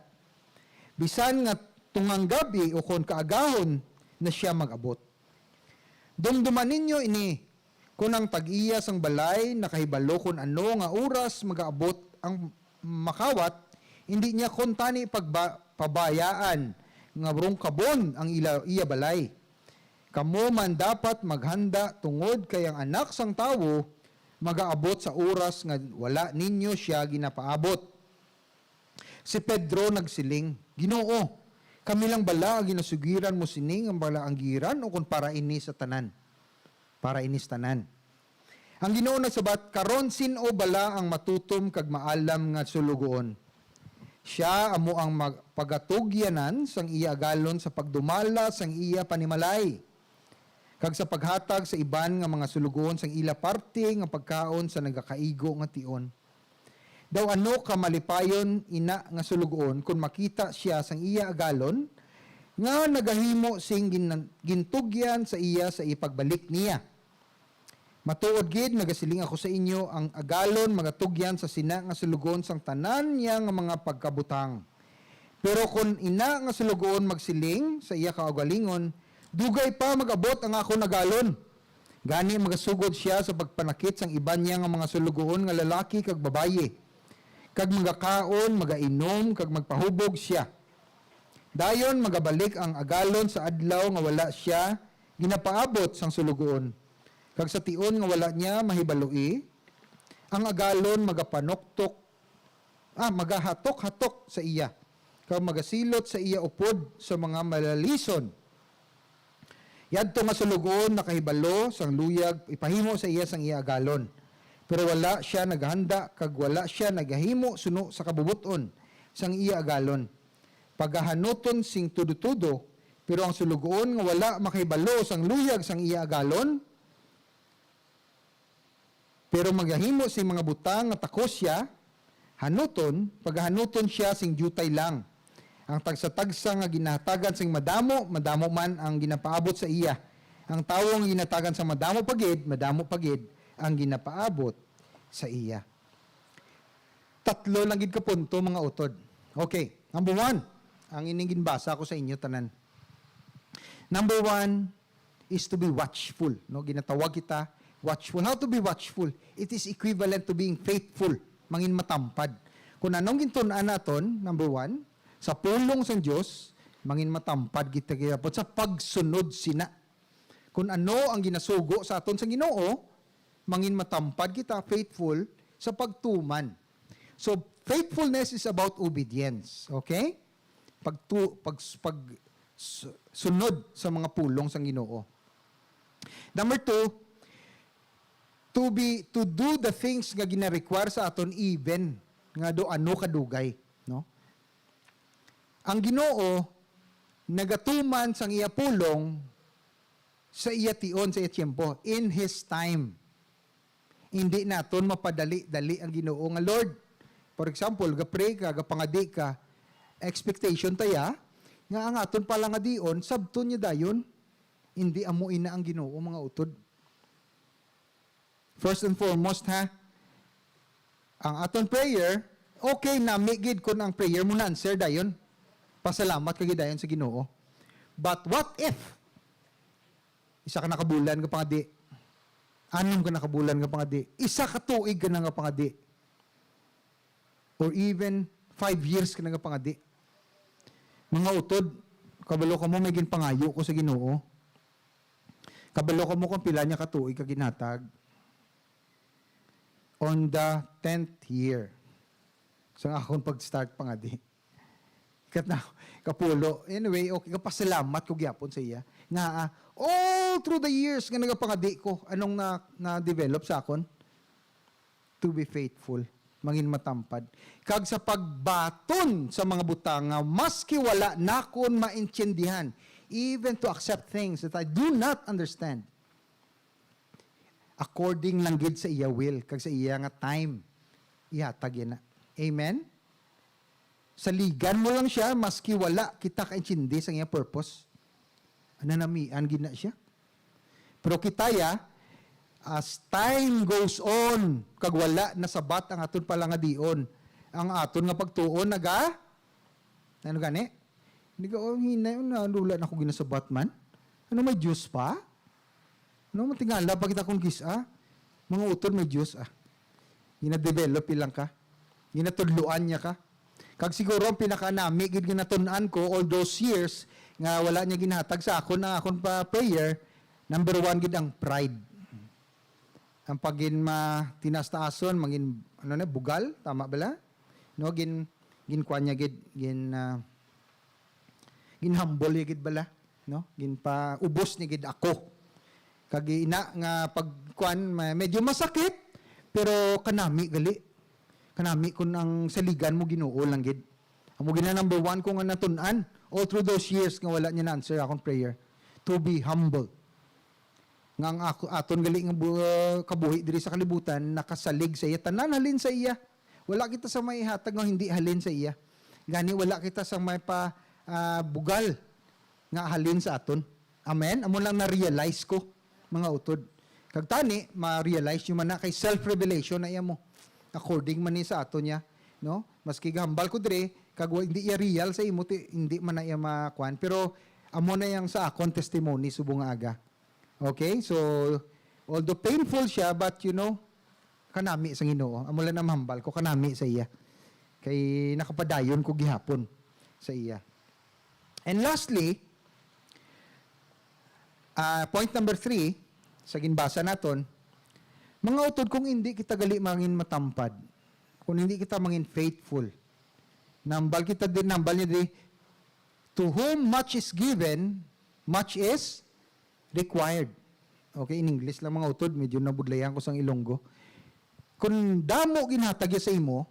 Bisan nga tungang gab-i ukon kaagahon na sia mag-abot. Dumduman ninyo ini, kon ang tag-iya sang balay nakahibalo kon ano nga oras magaabot ang makawat, indi niya kuntani pagba-, pabayaan nga rungkabon ang ila, iya balay. Kamo man dapat maghanda, tungod kay ang Anak sang Tawo magaabot sa oras nga wala ninyo sia ginapaabot. Si Pedro nagsiling, "Ginoo, kami lang bala ang ginasugiran mo sini nga palaanggiran, ukon para ini sa tanan? Para ini sa tanan." Ang Ginoo nagsabat, "Karon, sin-o bala ang matutom kag maalam nga sulugoon? Sia amo ang mag-, pagatugyanan sang iya agalon sa pagdumala sang iya panimalay, kag sa paghatag sa iban nga mga sulugoon sang ila parte nga pagkaon sa nagakaigo nga tion." Daw ano ka malipayon ina nga sulugoon kon makita sia sang iya agalon nga nagahimo sing gin-, gintugyan sa iya sa ipagbalik niya. Matuod gid, nagasiling ako sa inyo, ang agalon magatugyan sa sina nga sulugoon sang tanan niya nga mga pagkabutang. Pero kon ina nga sulugoon magsiling sa iya kaugalingon, "Dugay pa mag-abot ang akon agalon," gani magasugod sia sa pagpanakit sang iban niya nga mga sulugoon nga lalaki kag babayi, kag magakaon, magainom, kag magpahubog sia. Dayon magabalik ang agalon sa adlaw nga wala sia ginapaabot sang sulugoon, kag sa tion nga wala niya mahibaloi, ang agalon magapanuktok, ah, magahatok-hatok sa iya, kag magasilot sa iya upod sa mga malalison. Yadto nga sulugoon nakahibalo sang luyag ipahimo sa iya sang iya agalon, pero wala sia naghanda kag wala sia nagahimo suno sa kabubot-on sang iya agalon. Pagahanuton sing tudo-tudo, pero ang sulugoon nga wala makahibalo sang luyag sang iya agalon, pero magahimo sing mga butang nga takos sia, hanuton, pagahanuton sia sing diutay lang. Ang tagsa-tagsa nga ginahatagan sing madamo, madamo man ang ginapaabot sa iya. Ang tawo nga ginahatagan sang madamo pa gid, madamo pa gid ang ginapaabot sa iya. Tatlo lang gid ka punto, mga utod. Okay, number one, ang ining ginbasa ko sa inyo tanan. Number one is to be watchful, no? Ginatawag kita watchful. How to be watchful? It is equivalent to being faithful. Mangin matampad. Kung anong gintun-an naton, number one, sa pulong sang Dios, mangin matampad kita gihapon sa pagsunod sina. Kung ano ang ginasugo sa aton sa Ginoo, mangin matampad kita, faithful, sa pagtuman. So, faithfulness is about obedience, okay? Pagtu-, pag, pag su-, sunod sa mga pulong sang Ginoo. Number two, to be, to do the things nga gina-require sa aton even nga do ano kadugay, no? Ang Ginoo nagatuman sang iya pulong sa iya tion, sa iya tiyempo, in His time. Hindi naton mapadali-dali ang Ginoo nga, Lord, for example, ga-pray ka, gapangadi ka, expectation ta ya nga ang aton palangadion, sabton niya dayon. Hindi amo ina ang Ginoo, mga utod. First and foremost, ha, ang aton prayer, okay, nami gid kun ang prayer mo na-answer dayon. Pasalamat ka gid dayon sa Ginoo. But what if isa ka na ka bulan nga pangadi, anom ka na ka bulan nga pangadi, isa ka tuig ka na nga pangadi, or even five years ka na nga pangadi? Mga utod, kabalo kamo, may ginpangayo ko sa Ginoo. Kabalo kamo kung pila niya ka tuig ka ginhatag. On the tenth year, sa akon pag-start pangadi. Kat na, kapulo. Anyway, okay, kapasalamat ko gyapon sa iya. Nga, ah, all through the years nga nagapangadi ko, anong na, na-develop sa akon? To be faithful, mangin matampad. Kag sa pagbaton sa mga butang nga maski wala nakon maintindihan, even to accept things that I do not understand, according lang gid sa iya will, kag sa iya nga time, ihatag yana. Amen? Saligan mo lang siya, maski wala kita kaintindi sa iya purpose. Nanamian gid na siya. Pero kita ya, as time goes on, kag wala nasabat ang aton palangadion, ang aton nga pagtuon naga, ano gani? Hindi ka, "Oh, hinay, oh, na, wala na ako ginasabat man. Ano, may Diyos pa? Ano, matingala pa kita kung kis-, ah? Mga utod, may Diyos, ah." Ginadevelop ilang ka. Ginatudloan niya ka. Kag siguro ang pinakanami gid nga natun-an ko all those years nga wala niya ginhatag sa akon ang akon pa prayer, number one gid ang pride. Ang pagin ma-, tinas-taason, mangin, ano na, bugal, tama bala? No, gin-, ginkuan niya gid, gin-, ah, ginhambol niya gid bala, no? Ginpaubos niya gid ako. Kag ina nga pagkuan, ma-, medyo masakit, pero kanami gali. Kanami kun ang saligan mo Ginoo lang gid. Amo gid na number one ko nga natun-an all through those years nga wala niya na-answer akong prayer. To be humble. Nga ang ako, aton gali nga bu-, kabuhi diri sa kalibutan, nakasalig sa iya. Tanan halin sa iya. Wala kita sa may ihatag nga hindi halin sa iya. Gani, wala kita sa may pa, ah, bugal nga halin sa aton. Amen? Amo lang na-realize ko, mga utod. Kag tani, ma-realize nyo man na kay self-revelation na iya mo. According man ni sa aton niya, no? Maski gahambal ko dire, kag wa-, hindi iya real sa imo, ti-, hindi man na iya makuan. Pero amo na yang sa akon testimony subong nga aga. Okay? So, although painful siya, but, you know, kanami sa Ginoo. Amo lang ang mahambal ko, kanami sa iya. Kay nakapadayon ko gihapon sa iya. And lastly, ah, point number three, sa ginbasa naton, mga utod, kung hindi kita gali mangin matampad, kung hindi kita mangin faithful, nambal kita din, nambal niya din, "To whom much is given, much is required." Okay, in English lang, mga utod, medyo nabudlayan ko sang Ilonggo. Kung damo ginhatag ya sa imo,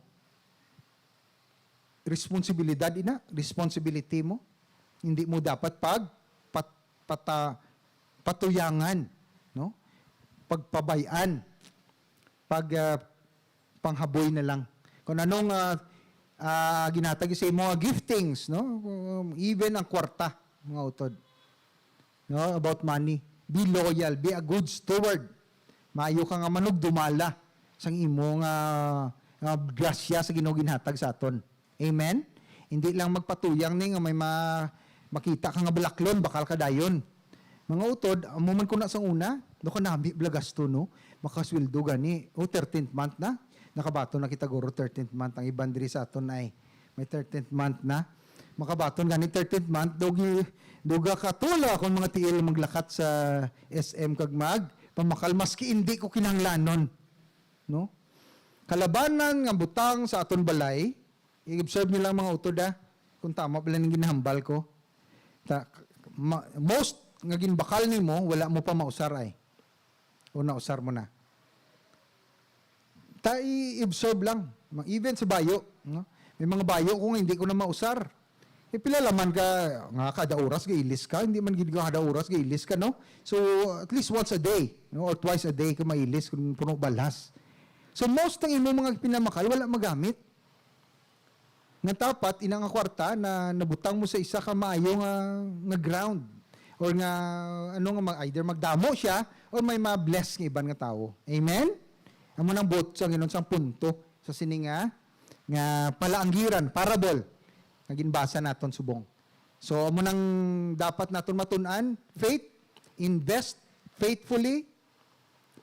responsibilidad ina, responsibility mo. Hindi mo dapat pag pat-, pata-, patuyangan, no? Pagpabay-an, pag, ah, panghaboy na lang. Kung anong, ah, ah, ginhatag sa imo nga giftings, no? Um, even ang kwarta, mga utod. No, about money. Be loyal, be a good steward. Maayo ka nga manugdumala sang imo nga, nga grasya sa Ginoo ginhatag sa aton. Amen? Hindi lang magpatuyang ni nga may ma-, makita ka nga balaklon, bakal ka dayon. Mga utod, amo man ko na sang una, no, kanami bala gasto, no? Makasweldo gani. O, thirteenth month na. Nakabaton na kita, guro, thirteenth month. Ang iban diri sa aton ay may thirteenth month na. Makabaton gani thirteenth month, dugi, duga ka tula akong mga tiil maglakat sa S M kag mag pamakal, maski hindi ko kinahanglanon, no? Kalabanan nga butang sa aton balay, i-observe niyo lang, mga utod, ah, kung tama pala ning ginahambal ko. Ta-, ma-, most nga ginbakal nimo, wala mo pa mausar ay. O nausar mo na. Ta i-observe lang. Ma-, even sa bayo, no? May mga bayo ko nga hindi ko na mausar. Pila laman ka, nga kada oras gailis ka? Hindi man gid ka kada oras gailis ka, no? So, at least once a day, no? Or twice a day ka mailis kung puno balhas. So, most ng imong mga pinamakal, wala magamit. Nga dapat, ina nga kwarta na nabutang mo sa isa ka maayo nga, nga ground. Or nga, ano nga, mag, either magdamo siya, or may ma-bless nga iban nga tawo. Amen? Amo nang buot sa Ginoo sang punto sa sini nga, nga palaanggiran, parable, nga ginbasa naton subong. So, amo nang dapat naton matun-an, faith, invest faithfully,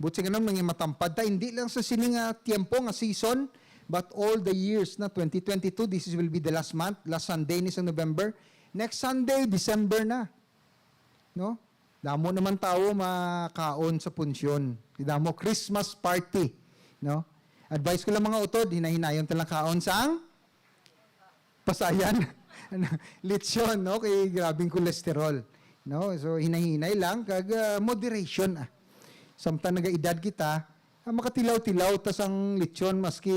buot silingon, mga matampad ta, hindi lang sa sini nga tiempo nga season, but all the years na twenty twenty-two, this is, will be the last month, last Sunday ni sa November. Next Sunday, December na. No? Damo naman tawo makaon sa punsyon. Damo Christmas party, no? Advice ko lang, mga utod, hinay-hinayon ta lang kaon sang pasayan. Lechon, no? Kay grabing cholesterol, no? So, hinay-hinay lang, kag, ah, moderation, ah. Samtang nagaedad kita, ah, makatilaw-tilaw ta sang lechon, maski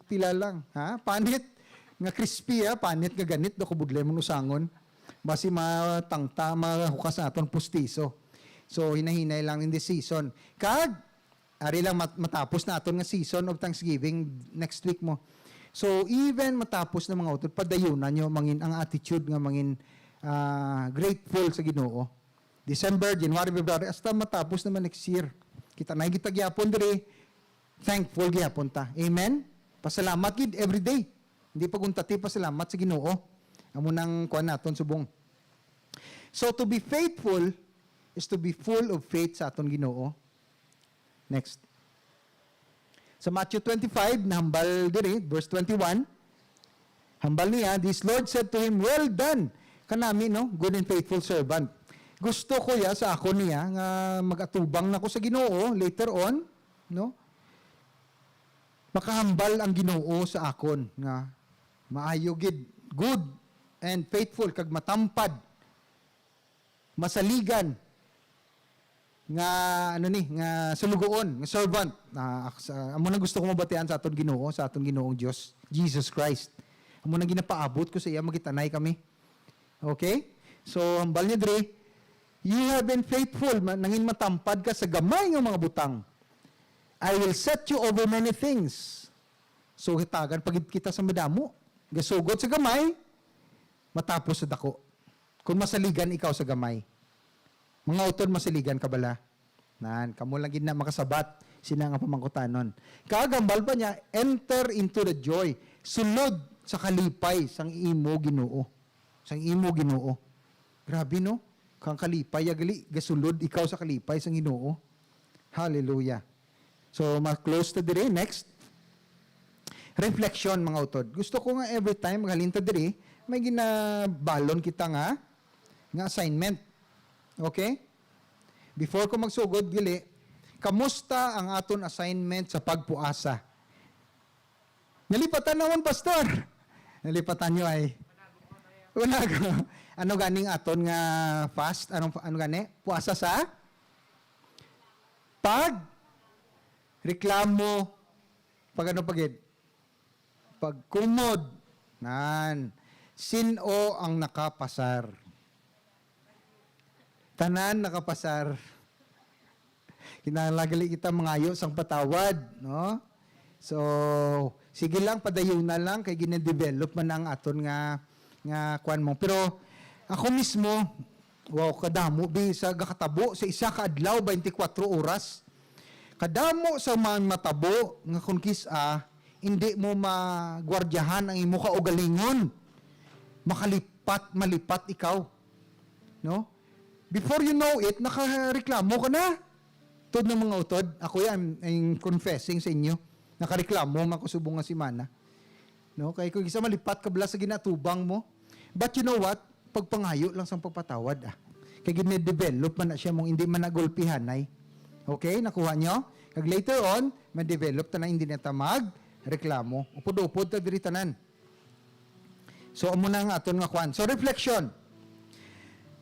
pila lang, ha? Panit nga crispy, ha? Panit nga ganit, daw kabudlay mo usangon. Basi matangta, mahukas naton pustiso. So, hinay-hinay lang in this season. Kag, ari lang mat-, matapos na aton nga season of Thanksgiving next week mo. So, even matapos na, mga utod, padayunan nyo mangin ang attitude nga mangin, ah, grateful sa Ginoo. December, January, February, hasta matapos naman next year. Kita na kita gyapon diri, thankful gyapon ta. Amen? Pasalamat gid every day. Hindi pag-untat ti pasalamat sa Ginoo. Amo nang kuan naton subong. So, to be faithful is to be full of faith sa aton Ginoo. Next. Sa Matthew twenty-five, nahambal diri, verse twenty-one, hambal niya, "This Lord said to him, 'Well done, kanami, no, good and faithful servant.'" Gusto ko ya sa akon niya nga mag-atubang na ko sa Ginoo later on, no? Makahambal ang Ginoo sa akon nga maayo gid, good and faithful, kag matampad, masaligan nga, ano ni, nga sulugoon, nga servant. Ah, ak-, sa, amo na gusto ko mabatian sa aton Ginoo, sa aton Ginoong Dios, Jesus Christ. Amo na ginapaabot ko sa iya, magitanay kami. Okay? So, hambal niya diri, "You have been faithful, ma-, nangin matampad ka sa gamay nga mga butang. I will set you over many things." So, hatagan pa gid kita sa madamo. Gasugod sa gamay, matapos sa dako. Kung masaligan ikaw sa gamay, mga utod, masaligan ka bala? Nan, kamo lang gid na makasabat sina nga pamangkutanon. Kag hambal pa niya, "Enter into the joy." Sulod sa kalipay sang imo Ginoo. Sang imo Ginoo. Grabe, no? Kang kalipay, ya gali, gasulod ikaw sa kalipay sang Ginoo. Hallelujah. So, ma-close ta diri. Next. Reflection, mga utod. Gusto ko nga every time maghalin ta diri, may ginabalon kita nga, nga assignment. Okay? Before ko magsugod, gali, kamusta ang aton assignment sa pagpuasa? Nalipatan naman, Pastor. Nalipatan nyo ay. Wala ko. Ano ganing aton nga fast? Anong, ano gani? Puasa sa pag reklamo. Pag ano pa gid? Pagkumod. Nan. Sin-o ang nakapasar? Tanan nakapasar. Kinahanglan gali kita mangayo sang patawad, no? So, sige lang, padayuna lang, kay gina-develop man ang aton nga, nga kuan mo. Pero ako mismo, wow, kadamo, bi, sa gakatabo sa isa ka adlaw, twenty-four oras. Kadamo sa mga matabo nga kung kis-a, hindi mo magwardyahan ang imo kaugalingon. Makalipat, malipat ikaw. No? Before you know it, nakareklamo ka na. Tod ng mga utod, ako yan, I'm confessing sa inyo. Nakareklamo man ko subong nga semana. No? Kay kung isa malipat ka bala sa ginatubang mo. But you know what? Pagpangayo lang sang pagpatawad, ah. Kay gine-develop man na siya mong hindi man nagulpihanay. Okay? Nakuha nyo? Kag later on, ma-develop ta na hindi na ta mag reklamo. Upod-upod ta diri tanan. So, amo na ang aton nga kwan. So, reflection.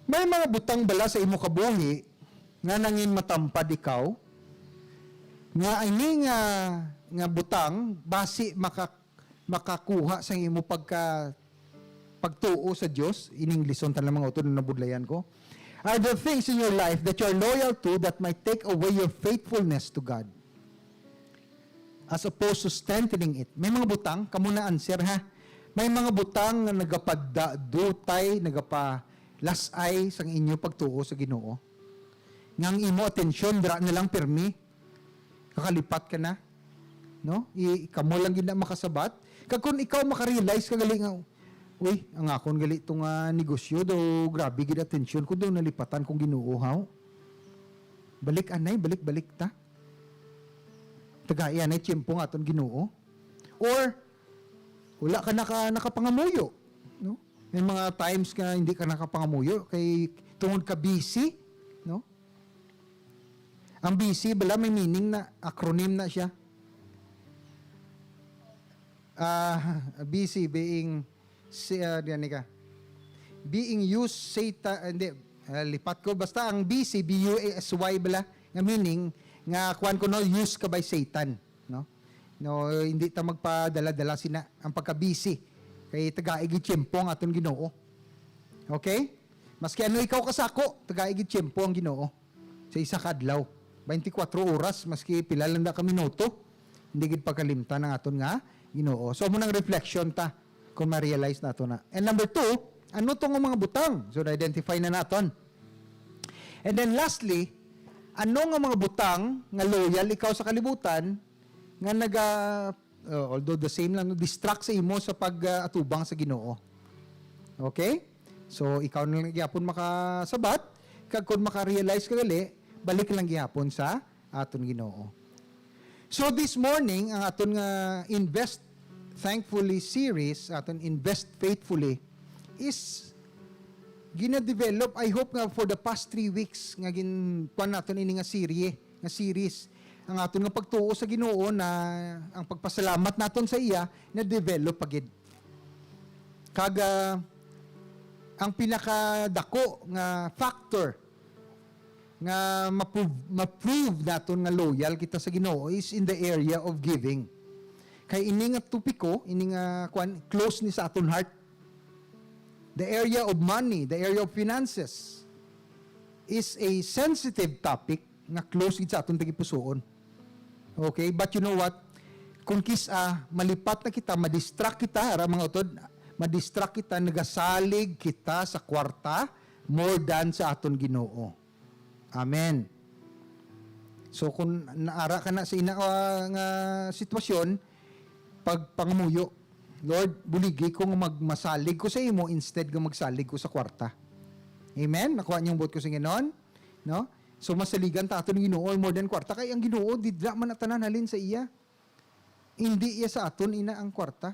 May mga butang bala sa imo kabuhi nga nangin matampad ikaw, nga ini nga, nga butang basi maka-, makakuha sa imo pagka-, pagtuo sa Dios, ining lison ta lang, mga utod, na nabudlayan ko. Are there things in your life that you are loyal to that might take away your faithfulness to God? As opposed to strengthening it. May mga butang, kamo na answer, ha. May mga butang nga nagapadutay, nagapalas-ay sang inyo pagtuo sa Ginoo. Nga ang imo atensyon dira na lang pirmi. Kakalipat ka na. No? I, kamo lang gid na makasabat. Kag kung ikaw makarealize ka gali nga, "Uy, ang akon gali to nga negosyo daw, grabe gid atensyon ko daw, nalipatan kong Ginoo, haw." Balik anay, balik-balik ta. Tagai anay tiyempo nga aton Ginoo. Or, wala ka naka-, nakapangamuyo, no? May mga times nga hindi ka nakapangamuyo kay tungod ka busy, no? Ang busy bala may meaning na, acronym na siya. Ah, busy being, si, ah, diyan ka. Being used, Satan, ah, hindi, ah, lipat ko. Basta ang busy, B U S Y bala, nga meaning, nga kuwan ko, no, used ka by Satan, no? No, hindi ta magpadala-dala sina ang pagka-busy. Kay tagai gid tiyempo ang aton Ginoo. Okay? Maski ano ikaw kasako, tagai gid tiyempo ang Ginoo. Sa isa ka adlaw, twenty-four oras, maski pila lang na ka minuto, hindi gid pagkalimtan ang aton nga Ginoo. So, amo nang reflection ta kung ma-realize nato na. And number two, ano to nga mga butang? So, na-identify na naton. And then lastly, ano nga mga butang nga loyal ikaw sa kalibutan nga naga, uh, although the same lang, no, distract sa imo sa pag, uh, atubang sa Ginoo? Okay? So, ikaw na lang gyapon makasabat, kag kung maka-realize ka gali, balik lang gyapon sa aton Ginoo. So, this morning, ang aton nga Invest Thankfully series, aton Invest Faithfully, is gina-develop, I hope nga for the past three weeks nga gin-, kuwan naton ini nga serye, nga series, ang aton nga pagtuo sa Ginoo na ang pagpasalamat naton sa iya na-develop pa gid. Kag, ah, ang pinakadako nga factor nga maprove, maprove naton nga loyal kita sa Ginoo is in the area of giving. Kay ini nga topiko, ini nga, kwan, close ni sa aton heart. The area of money, the area of finances is a sensitive topic nga close gid sa aton tagipusoon. Okay, but you know what? Kung kis-a malipat na kita, madistract kita, ara, mga utod, madistract kita, nagasalig kita sa kwarta more than sa aton Ginoo. Amen. So, kung naara ka na sa ina, ah, nga sitwasyon, pagpangamuyo, "Lord, buligi ko nga mag-, masalig ko sa imo instead nga magsalig ko sa kwarta." Amen? Nakuha niyo ang buot ko sa Ginoo? No? So, masaligan ta aton Ginoo more than kwarta. Kay ang Ginoo, didra man na tanan halin sa iya. Hindi iya sa aton ina ang kwarta.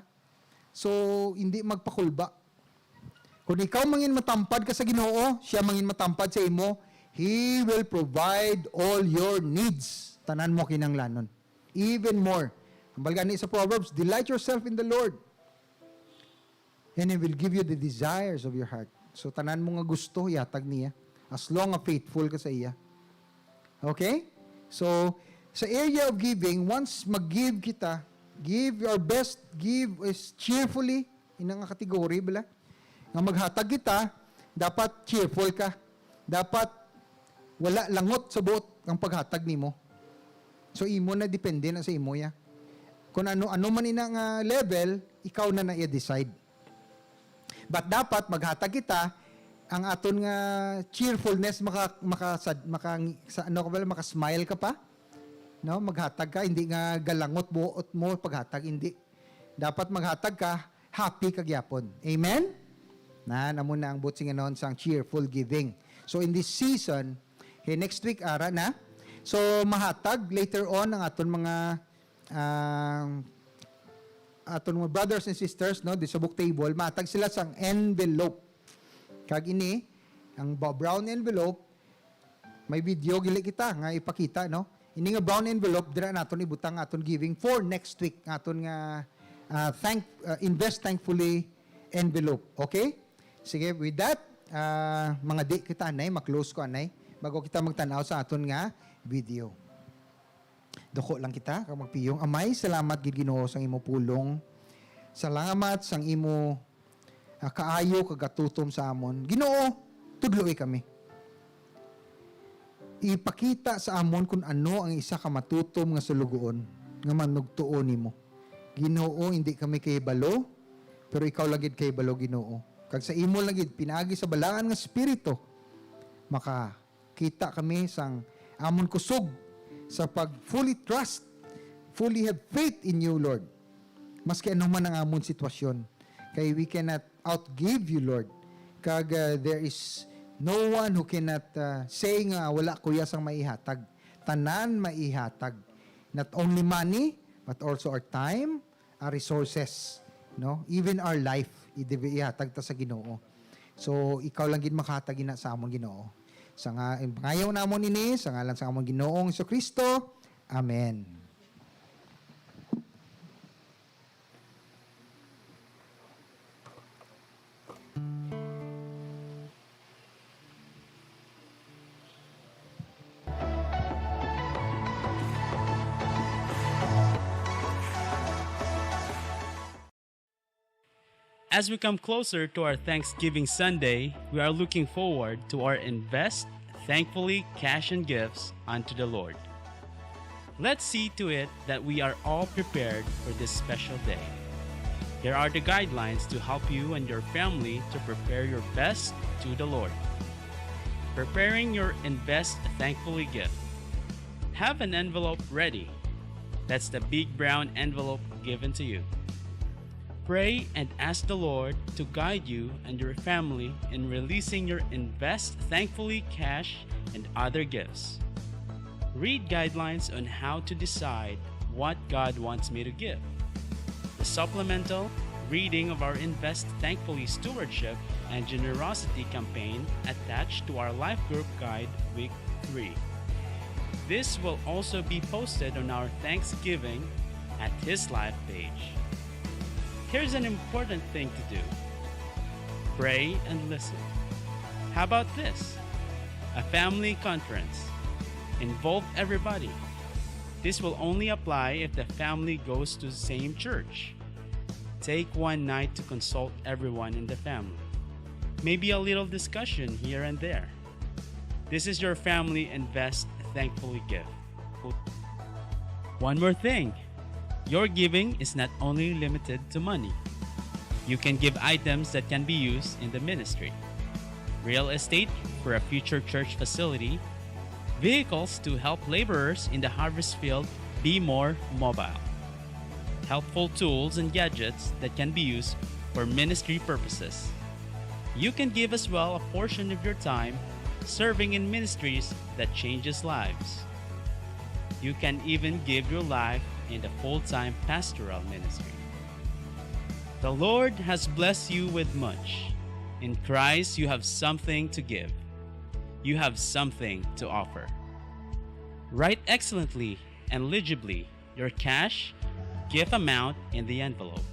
So, hindi magpakulba. Kung ikaw mangin matampad ka sa Ginoo, siya mangin matampad sa imo. He will provide all your needs. Tanan mo kinahanglanon. Even more. Ang balgani sa Proverbs, "Delight yourself in the Lord, and He will give you the desires of your heart." So, tanan mo nga gusto, ihatag niya. As long nga faithful ka sa iya. Okay? So, sa area of giving, once mag-give kita, give your best, give is cheerfully, ina nga category, bala, nga maghatag kita, dapat cheerful ka. Dapat wala langot sa buot ang paghatag nimo. So, imo na, depende na sa imo, ya. Kung ano, ano man ina nga level, ikaw na na i-decide. But dapat maghatag kita ang aton nga cheerfulness, maka-, maka-, sa, maka-, sa, ano ka pala, maka-smile ka pa, no? Maghatag ka, hindi nga galangot buot mo paghatag, hindi. Dapat maghatag ka, happy ka gyapon. Amen? Na, namo na ang buot singanon sang cheerful giving. So, in this season, okay, next week, ara na. So, mahatag later on ang aton mga, ah, aton mga brothers and sisters, no, di sa book table, mahatag sila sang envelope. Kag ini, ang ba-, brown envelope, may video gili kita nga ipakita, no? Ini nga brown envelope, dira naton ibutang aton giving for next week, aton nga, ah, thank-, ah, Invest Thankfully envelope. Okay? Sige, with that, ah, mga di kita anay, ma-close ko anay, bago kita magtan-aw sa aton nga video. Duko lang kita, kag magpiyong. Amay, salamat gid, Ginoo, sang imo pulong. Salamat sang imo, nga kaayo kag katutom sa amon, Ginoo, tudloi kami. Ipakita sa amon kon ano ang isa ka matutom nga sulugoon nga manugtuon nimo. Ginoo, hindi kami kahibalo, pero ikaw lang gid kahibalo, Ginoo. Kag sa imo lang gid, pinaagi sa balaan nga Espiritu, makakita kami sang amon kusog sa pag fully trust, fully have faith in you, Lord. Maski ano man ang amon sitwasyon, kay we cannot outgive you, Lord. Kag, uh, there is no one who cannot, uh, say nga wala ko iya sang maihatag. Tanan maihatag. Not only money, but also our time, our resources, no? Even our life, i-, ihatag ta sa Ginoo. So, ikaw lang gid makahatag ina sa amon, Ginoo. Sa nga, pangayo namon ini sa ngalan sa amon Ginoong Jesu-Cristo. Amen. As we come closer to our Thanksgiving Sunday, we are looking forward to our Invest Thankfully Cash and Gifts unto the Lord. Let's see to it that we are all prepared for this special day. Here are the guidelines to help you and your family to prepare your best to the Lord. Preparing your Invest Thankfully gift. Have an envelope ready. That's the big brown envelope given to you. Pray and ask the Lord to guide you and your family in releasing your Invest Thankfully cash and other gifts. Read guidelines on how to decide what God wants me to give. The supplemental reading of our Invest Thankfully Stewardship and Generosity campaign attached to our Life Group Guide Week three. This will also be posted on our Thanksgiving at His Life page. Here's an important thing to do. Pray and listen. How about this? A family conference. Involve everybody. This will only apply if the family goes to the same church. Take one night to consult everyone in the family. Maybe a little discussion here and there. This is your family Invest Thankfully gift. One more thing, your giving is not only limited to money. You can give items that can be used in the ministry: real estate for a future church facility, vehicles to help laborers in the harvest field be more mobile, helpful tools and gadgets that can be used for ministry purposes. You can give as well a portion of your time serving in ministries that changes lives. You can even give your life in the full-time pastoral ministry. The Lord has blessed you with much. In Christ, you have something to give. You have something to offer. Write excellently and legibly your cash gift amount in the envelope.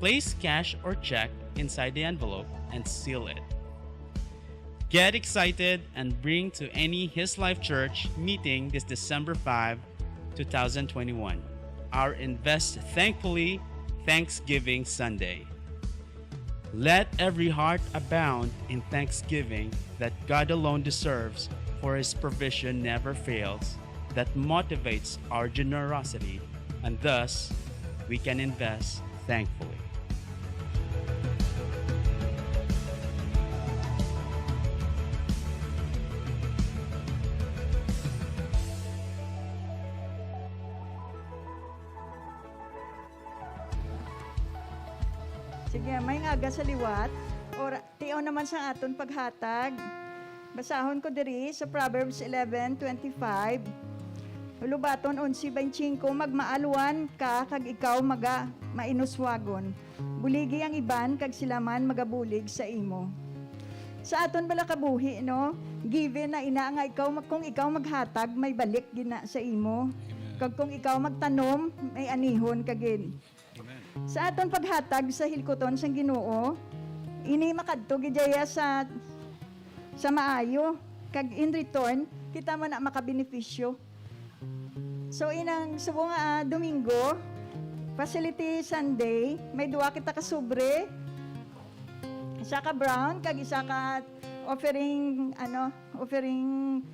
Place cash or check inside the envelope and seal it. Get excited and bring to any His Life Church meeting this December five, two thousand twenty-one, our Invest Thankfully Thanksgiving Sunday. Let every heart abound in thanksgiving that God alone deserves, for His provision never fails, that motivates our generosity, and thus we can invest thankfully. Sige, may ngaga sa liwat. Ora, tion naman sa aton paghatag. Basahon ko diri sa Proverbs eleven twenty-five. Lubaton onse veinticinco, "Magmaaluan ka kag ikaw maga mainuswagon. Buligi ang iban kag sila man magabulig sa imo." Sa aton bala kabuhi, no? Given na ina nga ikaw mag-, kung ikaw maghatag, may balik gina sa imo. Amen. Kag kung ikaw magtanom, may anihon ka gid. Amen. Sa aton paghatag sa hilkuton sang Ginoo, ini makadto gid iya sa, sa maayo, kag in return, kita man na makabenepisyo. So, inang subong nga, ah, Domingo, Facility Sunday, may duwa kita ka sobre. Isa ka brown, kag isa ka offering, ano, offering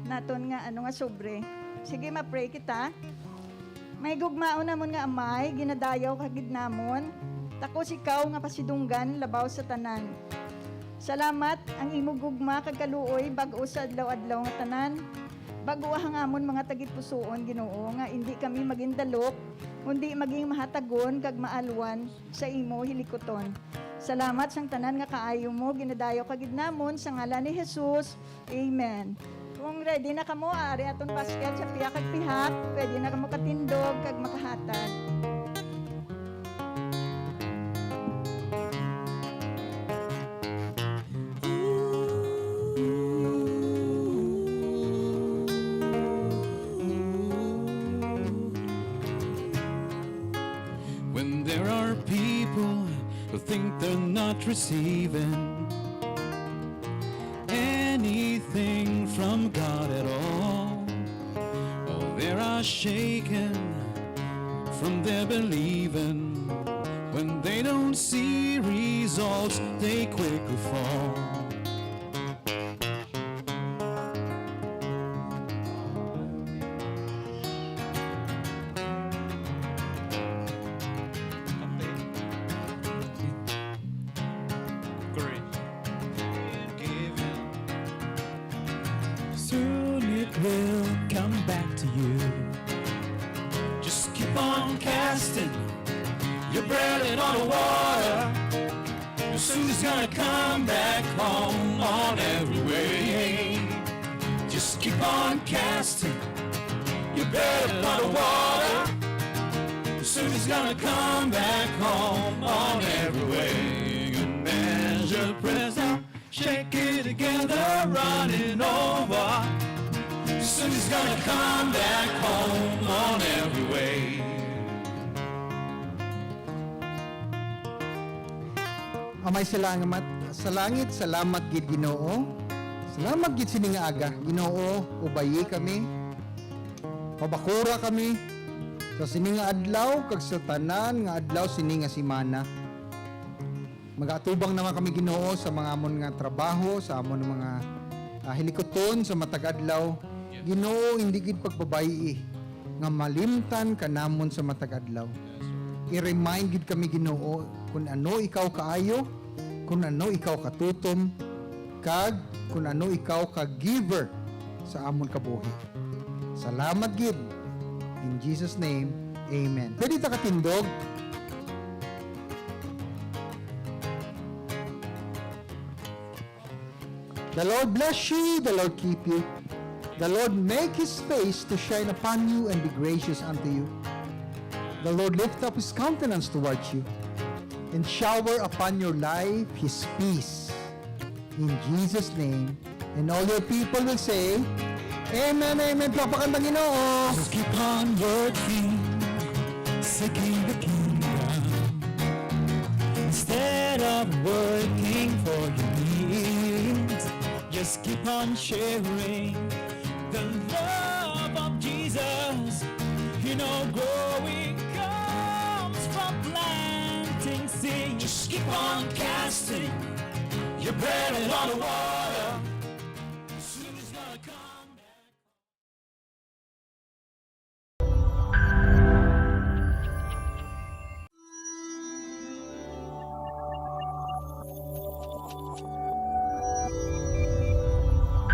naton nga, ano, nga sobre. Sige, ma-pray kita. Mahigugmaon namon nga Amay, ginadayaw ka gid namon, takos ikaw nga pasidunggan labaw sa tanan. Salamat, ang imo gugma kag kaluoy bag-o sa adlaw-adlaw nga tanan. Bag-o ang amon mga tagipusoon, Ginoo, nga indi kami magindalok, kundi maging mahatagon kag maalwan sa imo hilikuton. Salamat sang tanan nga kaayo mo, ginadayaw ka gid namon sa ngalan ni Jesus. Amen. Kung ready na kamo, ari aton basket sa pihak kag pihak, pwede na kamo katindog kag makahatag. When there are people who think they're not receiving anything from God at all, or they are shaken from their believing. When they don't see results, they quickly fall. Soon it will come back to you. Just keep on casting your burden on the water. Soon it's gonna come back home on every way. Just keep on casting your burden on the water. Soon it's gonna come back home on every way. Good measure, press down, shake it together, running over. Soon it's gonna come back home on every way. Amay sa langit, sa langit, salamat gid, Ginoo. Salamat gid sini nga aga, Ginoo. Ubayi kami, pabakura kami sa sini nga adlaw kag sa tanan nga adlaw sini nga semana. Mag-atubang naman kami, Ginoo, sa mga amon nga trabaho, sa amon mga, ah, hilikuton sa matag adlaw. Ginoo, hindi gid pagbabayi nga malimtan ka namon sa matag adlaw. I-remind gid kami, Ginoo, kung ano ikaw kaayo, kung ano ikaw katutom, kag kung ano ikaw ka giver sa amon kabuhi. Salamat gid. In Jesus' name, amen. Pwede ta katindog? The Lord bless you, the Lord keep you. The Lord make his face to shine upon you and be gracious unto you. The Lord lift up his countenance towards you and shower upon your life his peace. In Jesus' name. And all your people will say, Amen, amen. Palakpakan ba, Ginoo? Just keep on working, seeking the kingdom. Instead of working for your needs, just keep on sharing the love of Jesus. You know, growing comes from planting seeds. Just keep on casting your burden on the water.